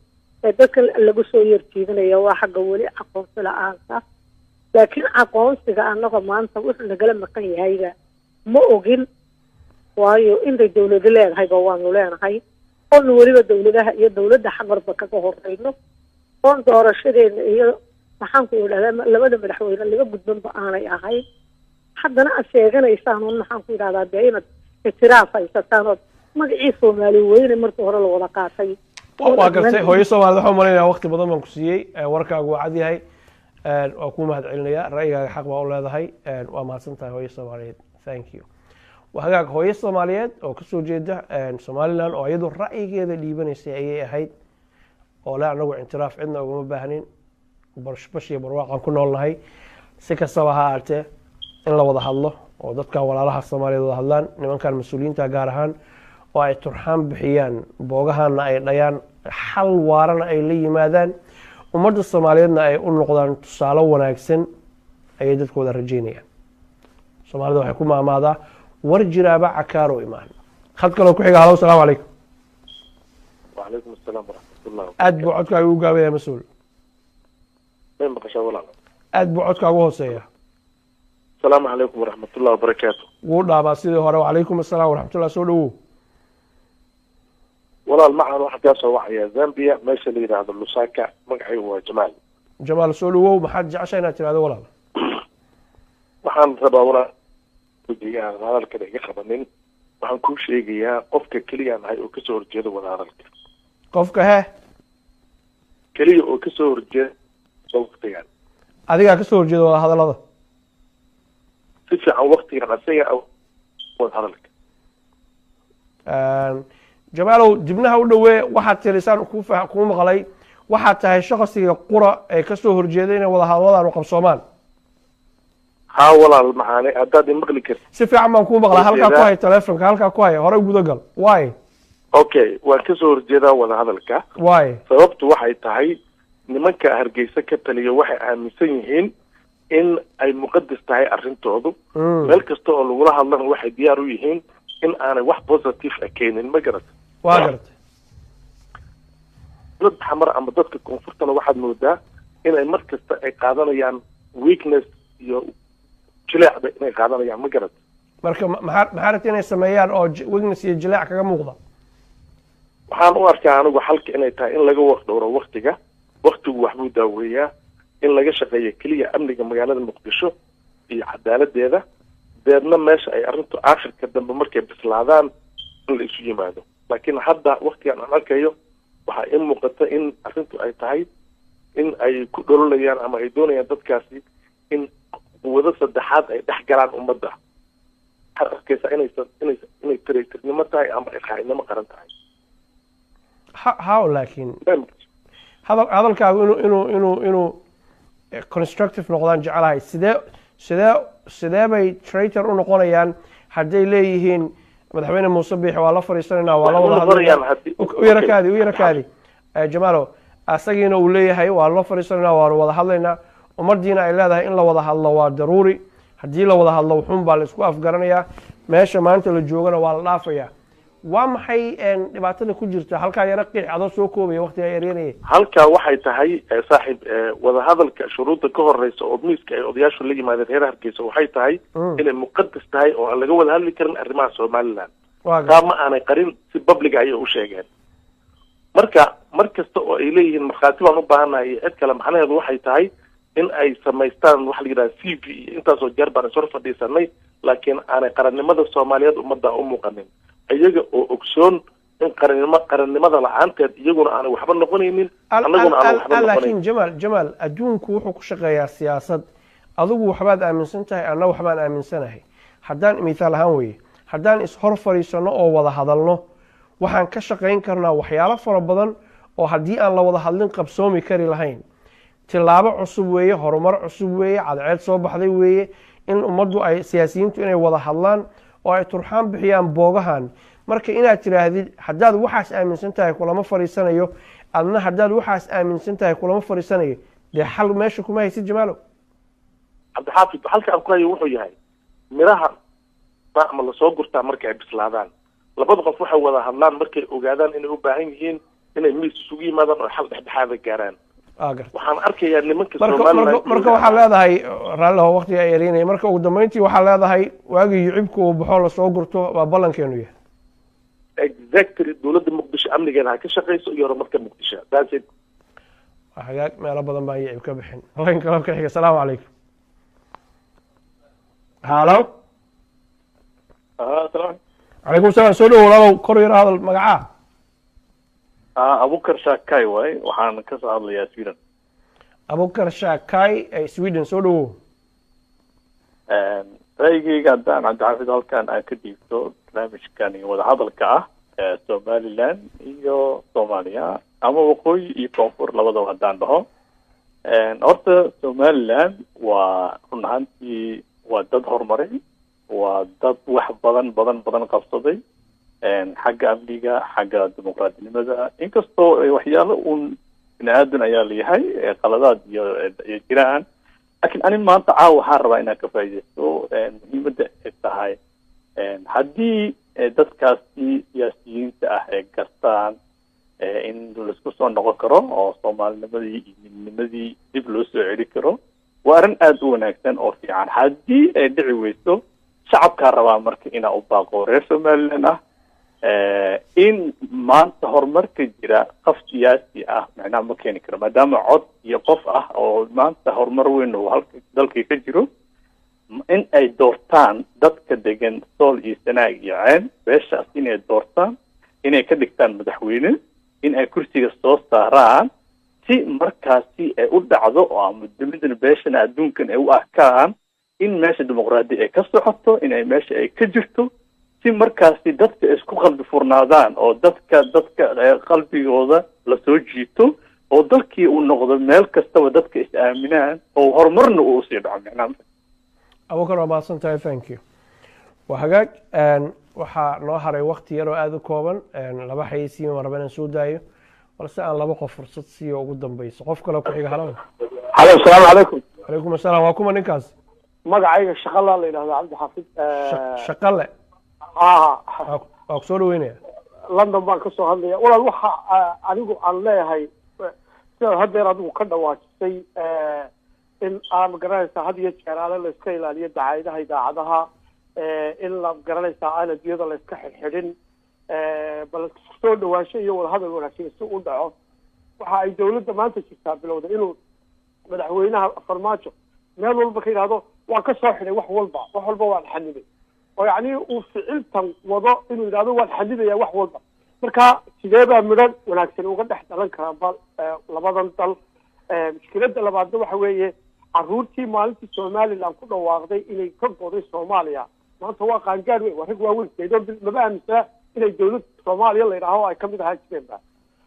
Speaker 16: dadka lagu soo yarjiidinaya waa xagga weli aqoonsi la-aanta. Laakiin aqoonsiga annaga maanta wuxuu nagala maqan yahayba ma ogin, waayo intay dawladu leedahayba waanu leenahay, oonu weliba dawladaha iyo dawladda xamarba kaga horeyno, oon doorashadeena iyo maxaan ku idhahdaa labada madaxweyne laga gudbanba aanay ahayn. Haddana aad sheeganaysaan un, maxaan ku idhahdaa, dee inaad Ictiraaf haysataan oo magacii Soomaali weyne markii hore la wada qaatay.
Speaker 1: Waa gartay hooyo Soomaalida. Waxaan umalaynaya waqti badan baan ku siiyey. Warkaagu waa cad yahay, waa kuu mahad celinayaa. Ra'yigaaga xaq baa u leedahay. Waa mahadsan tahay, hooyo Soomaaliyeed, thank you. Waa hagaag. Hooyo Soomaaliyeed oo kasoo jeeda Somaliland oo iyadu ra'yigeeda dhiibanaysay ayay ahayd, oo le anagu ictiraaf cidna ugama baahnin, bashbash iyo barwaaqan ku noolnahay. Si kastaba ha ahaatee, in la wada hadlo oo dadka walaalaha Soomaaliyeed wada hadlaan, nimankan mas-uuliyiinta gaar ahaan, oo ay turxaan bixiyaan, boogahana ay dhayaan, xal waarana ay la yimaadaan, ummadda Soomaaliyeedna ay u noqdaan tusaale wanaagsan ayay dadku wada rajeynayaan. Soomaalida waxay ku maamaadaa war jiraaba cakaaro imaan. Khad kaloo ku xiga. Halo, salaamu calaykum.
Speaker 17: وعليكم السلام ورحمة الله.
Speaker 1: Aad buu codkaaga u gaabaya, mas-uul.
Speaker 17: ما مقشة ولا
Speaker 1: Aad buu codkaagu hooseeya.
Speaker 17: السلام عليكم ورحمة الله وبركاته.
Speaker 1: Wuu dhaabaa sidii hore. Wacalaykum asalaam waraxmatullah, soo dhawow.
Speaker 17: Walaal macaan, waxaa kaa soo wacaya Zambia, meesha la yidhaahdo Lusaka. Magacaygu waa Jamaal.
Speaker 1: Jamaal, soo dhawow. Maxaad jeceshaa inaad tirahdo, walaal?
Speaker 17: Waxaan rabaa, walaal, aan hadalkana iga qabanin, waxaan kuu sheegayaa qofka keliya nahay oo kasoo horjeeda wadahadalka.
Speaker 1: Qofka he?
Speaker 17: Keliya oo kasoo horjeeda soo waqtigan.
Speaker 1: Adigaa kasoo horjeeda wadahadalada?
Speaker 17: Si fiican, waqtigan asaga wadahadalka.
Speaker 1: Jamaalow, dibnaha u dhawee. Waxaad tiri, saan kuu maqlay, waxaad tahay shaqsiga qura ee kasoo horjeeda inay wadahadaladan u qabsoomaan.
Speaker 17: Haa walaal macaane, haddaad imaqli kartid.
Speaker 1: Si fiican baan kuu maqlaa. Halkaa ku hay telefonka, halkaa ku hay, hore guda gal waay.
Speaker 17: Okay, waan kasoo horjeedaa wadahadalka.
Speaker 1: Waay?
Speaker 17: Sababtu waxay tahay, nimanka Hargeysa ka taliya waxay aaminsan yihiin in ay muqadas tahay arrintoodu. Meel kasta oo lagula hadlana waxay diyaar u yihiin in aanay wax positive ah keenin, ma garat?
Speaker 1: Waa garatay.
Speaker 17: Dowladda Xamar ama dadka koonfurtana waxaad moodaa inay mar kasta ay qaadanayaan weakness iyo jileecba inay qaadanayaan, ma garat?
Speaker 1: Marka maxaa rabta inay sameeyaan oo weakness iyo jileec kaga muuqda?
Speaker 17: Waxaan u arkaa anigu xalka inay tahay in laga waqdhowro waktiga. Waktigu waxbuu daaweeyaa. In laga shaqeeyo keliya amniga magaalada Muqdisho iyo cadaaladeeda, deedna meesha ay arrintu aakhirka dambe markay bislaadaan in la isu yimaado. Laakiin hadda waktigan aan arkayo, waxaa ii muuqata in arrintu ay tahay in ay ku dhololayaan ama ay doonayaan dadkaasi in quwado saddexaad ay dhex galaan ummadda. Waxaad arkaysaa inaysan inay inay traitornimo tahay ama ay qaacidnimo qaran tahay.
Speaker 1: How? Laakiin hadalkaagu inuu constructive noqdaan jecelahay. Sidee bay traitor u noqonayaan hadday leeyihiin madaxweyne Muuse Biixi waa la fadhiisanaynaa, waa la wada hadlaynaa? U yara kaadi, u yara kaadi, Jamaalo. Asagiina uu leeyahay waa la fadhiisanaynaa, waanu wada hadlaynaa, ummadiina ay leedahay in la wada hadlo waa daruuri, haddii la wada hadlo wuxuun baa la isku afgaranayaa, meesha maanta la joogana waa la dhaafayaa. Waa maxay dhibaatada ku jirta halkaa? Yaro qiic adoo soo koobaya, waqtigaa yaryanaya.
Speaker 17: Halkaa waxay tahay, saaxiib, wadahadalka shuruudda ka horeysa oo miiska ay odayaashu la yimaadeen reer Hargeysa waxay tahay inay muqadas tahay oo aan laga wada hadli karin arrimaha Somaliland. Taa ma aanay qarin, si public ayay u sheegeen. Marka mar kasta oo ay leeyihiin markhaati baan u baahannahay iyo cid kale, macnaheedu waxay tahay in ay samaystaan waxa la yidhaha CV iyo intaasoo jeer baan ishor fadhiisanay, laakiin aanay qarannimada Soomaaliyeed ummadda u muuqanin, iyaga oo ogsoon in qarannimada la-aanteed iyaguna aanay waxba noqonaynin, annaguna aanay waxba noqonayn.
Speaker 1: Laakiin Jamaal, adduunku wuxuu ku shaqeeyaa siyaasad. Adigu waxbaad aaminsan tahay, anna waxbaan aaminsanahay. Haddaan mithaal ahaan weye, haddaan ishor fadhiisano oo wada hadalno, waxaan ka shaqayn karnaa waxyaalo fara badan oo haddii aan la wada hadlin qabsoomi kari lahayn. Tilaabo cusub weeye, horumar cusub weeye, cadceed soo baxday weeye in ummaddu ay siyaasiyiintu inay wada hadlaan oo ay turxaan bixiyaan boogahan. Marka inaad tiraahdid haddaad waxaas aaminsan tahay kulama fadhiisanayo, adna haddaad waxaas aaminsan tahay kulama fadhiisanayo, dee xal meesha kuma haysid, Jamaalow.
Speaker 17: Cabdixaafid, halka aan ku hayo wuxuu yahay miraha ama lasoo gurtaa markay ay bislaadaan. Labada qof waxay wada hadlaan markay ogaadaan inay u baahan yihiin inay miis isugu yimaadaan oo xal dhexdhexaada gaaraan. Waxaan arkayaa nimanka
Speaker 1: Marka waxaa leedahay, raalliho, waqtiga ay yareynaya, marka ugu dambeyntii waxaa leedahay waagii yucibka uu baxo lasoo gurto baa ballankeenu yahay.
Speaker 17: Exactly. Dowladda Muqdisho amnigeeda ha ka shaqeyso iyo horumarka Muqdisho. That's it.
Speaker 1: Hagaag, meelo badan baan yucib ka bixin. Line kale ka xiga. Asalaamu calaykum. Halo. Calaykum salaam, soo dhowo walaalow, kor yaro hadal, magacaa?
Speaker 18: Abukar Shaakay waay, waxaan ka soo hadlayaa Sweden.
Speaker 1: Abukar Shaakay ee Sweden, soo dhowo.
Speaker 18: Ra'yigayga haddaan, Cabdixaafid, halkan aan ka dhiibto barnaamijkan iyo wadahadalka ah ee Somaliland iyo Soomaaliya ama waqooyi iyo koonfur labadaba haddaan dhaho, horta Somaliland waa run ahaantii waa dad horumaray, waa dad wax badan badan badan qabsaday xagga amniga, xagga dimuqraadinimada, inkastoo waxyaalo uun bini aadan ayaa leeyahay qaladaad iyo jiraan, laakiin ani maanta caawa waxaan rabaa inaan ka faa'iidaysto muhiimadda ay tahay haddii dadkaasi siyaasiyiinta ah ay gartaan in laisku soo noqon karo oo soomaalinimadii iyo midnimadii dib loo soo celi karo, waa arrin aada u wanaagsan oo fiican. Haddii ay dhici weyso, shacabkaa rabaa marka inaa u baaqo reer Somaliland ah in maanta horumarka jira qof siyaasi ah macnaha ma keeni karo, maadaama cod iyo qof ah oo maanta horumar weyn oo halka dalkii ka jiro, in ay doortaan dadka degan Sool iyo Sanaag iyo Ceen, beeshaas inay doortaan, inay ka dhigtaan madaxweyne, in ay kursiga soo saaraan, si markaasi ay u dhacdo oo ama dunidan beeshana adduunkan ay u arkaan in meesha dimuqraadi ay ka socoto, in ay meesha ay ka jirto, si markaasi dadka isku qalbi furnaadaan oo dadka qalbigooda lasoo jiito oo dalkii uu noqdo meel kastaba dadka is aaminaan oo horumarna uu usii dhaco micnaha.
Speaker 1: Abukar, waa mahadsan tahay, thank you. Waa hagaag, waxaa noo haray wakti yar oo aada u kooban. Laba xayeysiin waan raba inaan soo daayo, balse aan laba qof fursad siiyo ugu dambeyso. Qof kale ku xiga, halo.
Speaker 19: Halo, asalaamu calaykum.
Speaker 1: Calaykum asalaam, waa kuma ninkaas?
Speaker 19: Magacayga Shaqala la yidhahdaa, Cabdixaafid.
Speaker 1: Shaqale?
Speaker 19: Ha.
Speaker 1: Waa kusoo dhaweynaya.
Speaker 19: London baan kasoo hadlaya walaal. Waxa anigu aan leeyahay, sidaad haddeer adigu ka dhawaajisay, in aan magaranaysaa had iyo jeer aale la iska ilaaliyo dacaayadaha idaacadaha, in la garanaysaa aan adduunyada la iska xidhxidhin, bal soo dhawaansho iyo wadahadal wanaagsan si u dhaco. Waxa ay dawladda maanta jirtaa bilowda inuu madaxweynaha Farmaajo meel walba ka yidhaahdo waan ka soo xidhay wax walba, wax walba waan xanibay, oo yacni uu ficiltan wado inuu yidhahdo waan xanibaya wax walba. Marka sidee baa midho wanaagsan uga dhex dhalan karaa bal labadan dal? Mushkiladda labaadna waxa weeye caruurtii maalintii Somaliland ku dhawaaqday inay ka goday Soomaaliya maanta waa qaangaar wey, waa rag waaweyn, maba aaminsana inay dawlad Soomaaliya la yidhaaho ay kamid ahaa jireenba.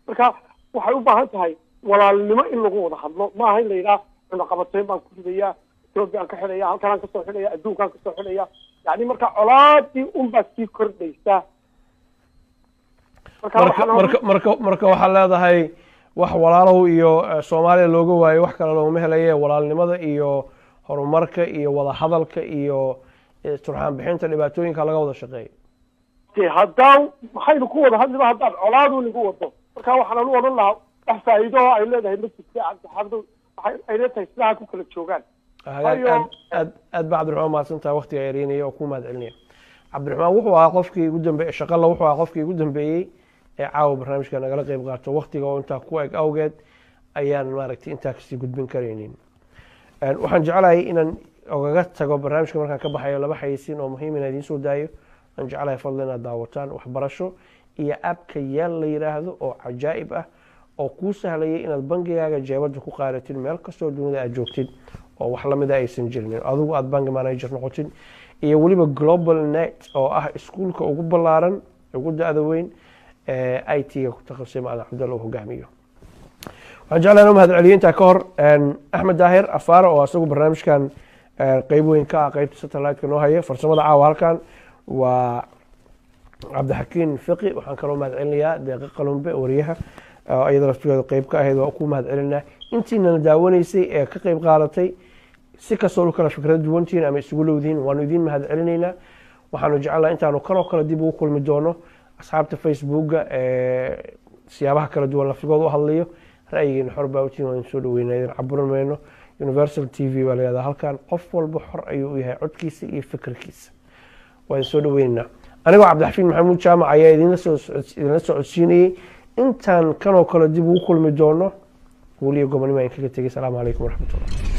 Speaker 19: Marka waxay u baahan tahay walaalnimo in lagu wada hadlo, maaha in la yidhaha cunaqabatayn baan ku ridayaa, Etoobiya aan ka xidhaya, halkanaan kasoo xidhaya, adduunkaan kasoo xidhaya, yani marka colaadii unbaa sii kordhaysa.
Speaker 1: Marka waxaad leedahay wax walaalow iyo Soomaaliya looga waayo wax kale loogama helaye, walaalnimada iyo horumarka iyo wadahadalka iyo turxaan bixinta dhibaatooyinka laga wada shaqeeyo.
Speaker 19: De haddaa maxaynu ku wada hadliba haddaad colaadu nagu wado? Marka waxaan anu odhan lahaa wax faa'iido oo ay leedahay ma jirta, Cabdixaafid, waxay ay leetahay sidaha ku kala joogaan.
Speaker 1: Hagaag, aad aad aad baa Cabdiraxmaan mahadsan tahay, waqtiga yareynaya oo ku mahad celinaya. Cabdiraxmaan wuxuu ahaa qofkii ugu dambeeyey, Shaqalla wuxuu ahaa qofkii ugu dambeeyey ee caawa barnaamijka nagala qeyb qaato. Waqtiga oo intaa ku eg awgeed ayaan maaragtay intaa kasii gudbin karaynin. Waxaan jeclahay inaan ogaga tago barnaamijka markaan ka baxayo laba xayeysiin oo muhiim inaan idiin soo daayo. Aan jeclahay fadlan inaad daawataan waxbarasho iyo app-ka yaal la yiraahdo oo cajaa'ib ah oo kuu sahlayay inaad bangigaaga jeebada ku qaadatid meel kastoo dunida aad joogtid oo wax lamida aysan jirin, adigu aad bank manager noqotid, iyo weliba Global Net oo ah iskuulka ugu ballaaran, ugu da-da weyn ee IT-ga ku takhasusay, Macalin Cabdalla uu hogaamiyo. Waxaan jeclahay inuu mahad celiyo intaa ka hor Axmed Daahir Afaara oo asagu barnaamijkan qeyb weyn ka ah, qeybta satellite-ka noo haya. Farsamada caawa halkan waa Cabdixakiin Fiqi. Waxaan kaloo mahad celinayaa Deeqa Qalumbe, wariyaha, iyada laftigeedu qeyb ka ahayd. Waa ku mahad celinaa intiinana daawanaysay ee ka qeyb qaadatay. Si kastoo u kala fikrad duwantihiin ama isugu lowdihiin, waanu idiin mahad celinaynaa. Waxaanu jecelnaha intaanu kanoo kale dib ugu kulmi doono. Asxaabta Facebooka ee siyaabaha kala duwan laftigooda u hadlayo, ra'yigiina xor baa utihin, waan soo dhaweynaa, idin caburin mayno. Universal TV baa la yihahdaa halkan, qof walba xor ayuu u yahay codkiisa iyo fikirkiisa, waan soo dhaweynaynaa. Anigoo Cabdixafiid Maxamuud Jaamac ayaa idinla soo codsiinayey. Intaan kanoo kale dib ugu kulmi doono, weliya gobonimo aan kaga tegay. Asalaamu calaykum waraxmatullah.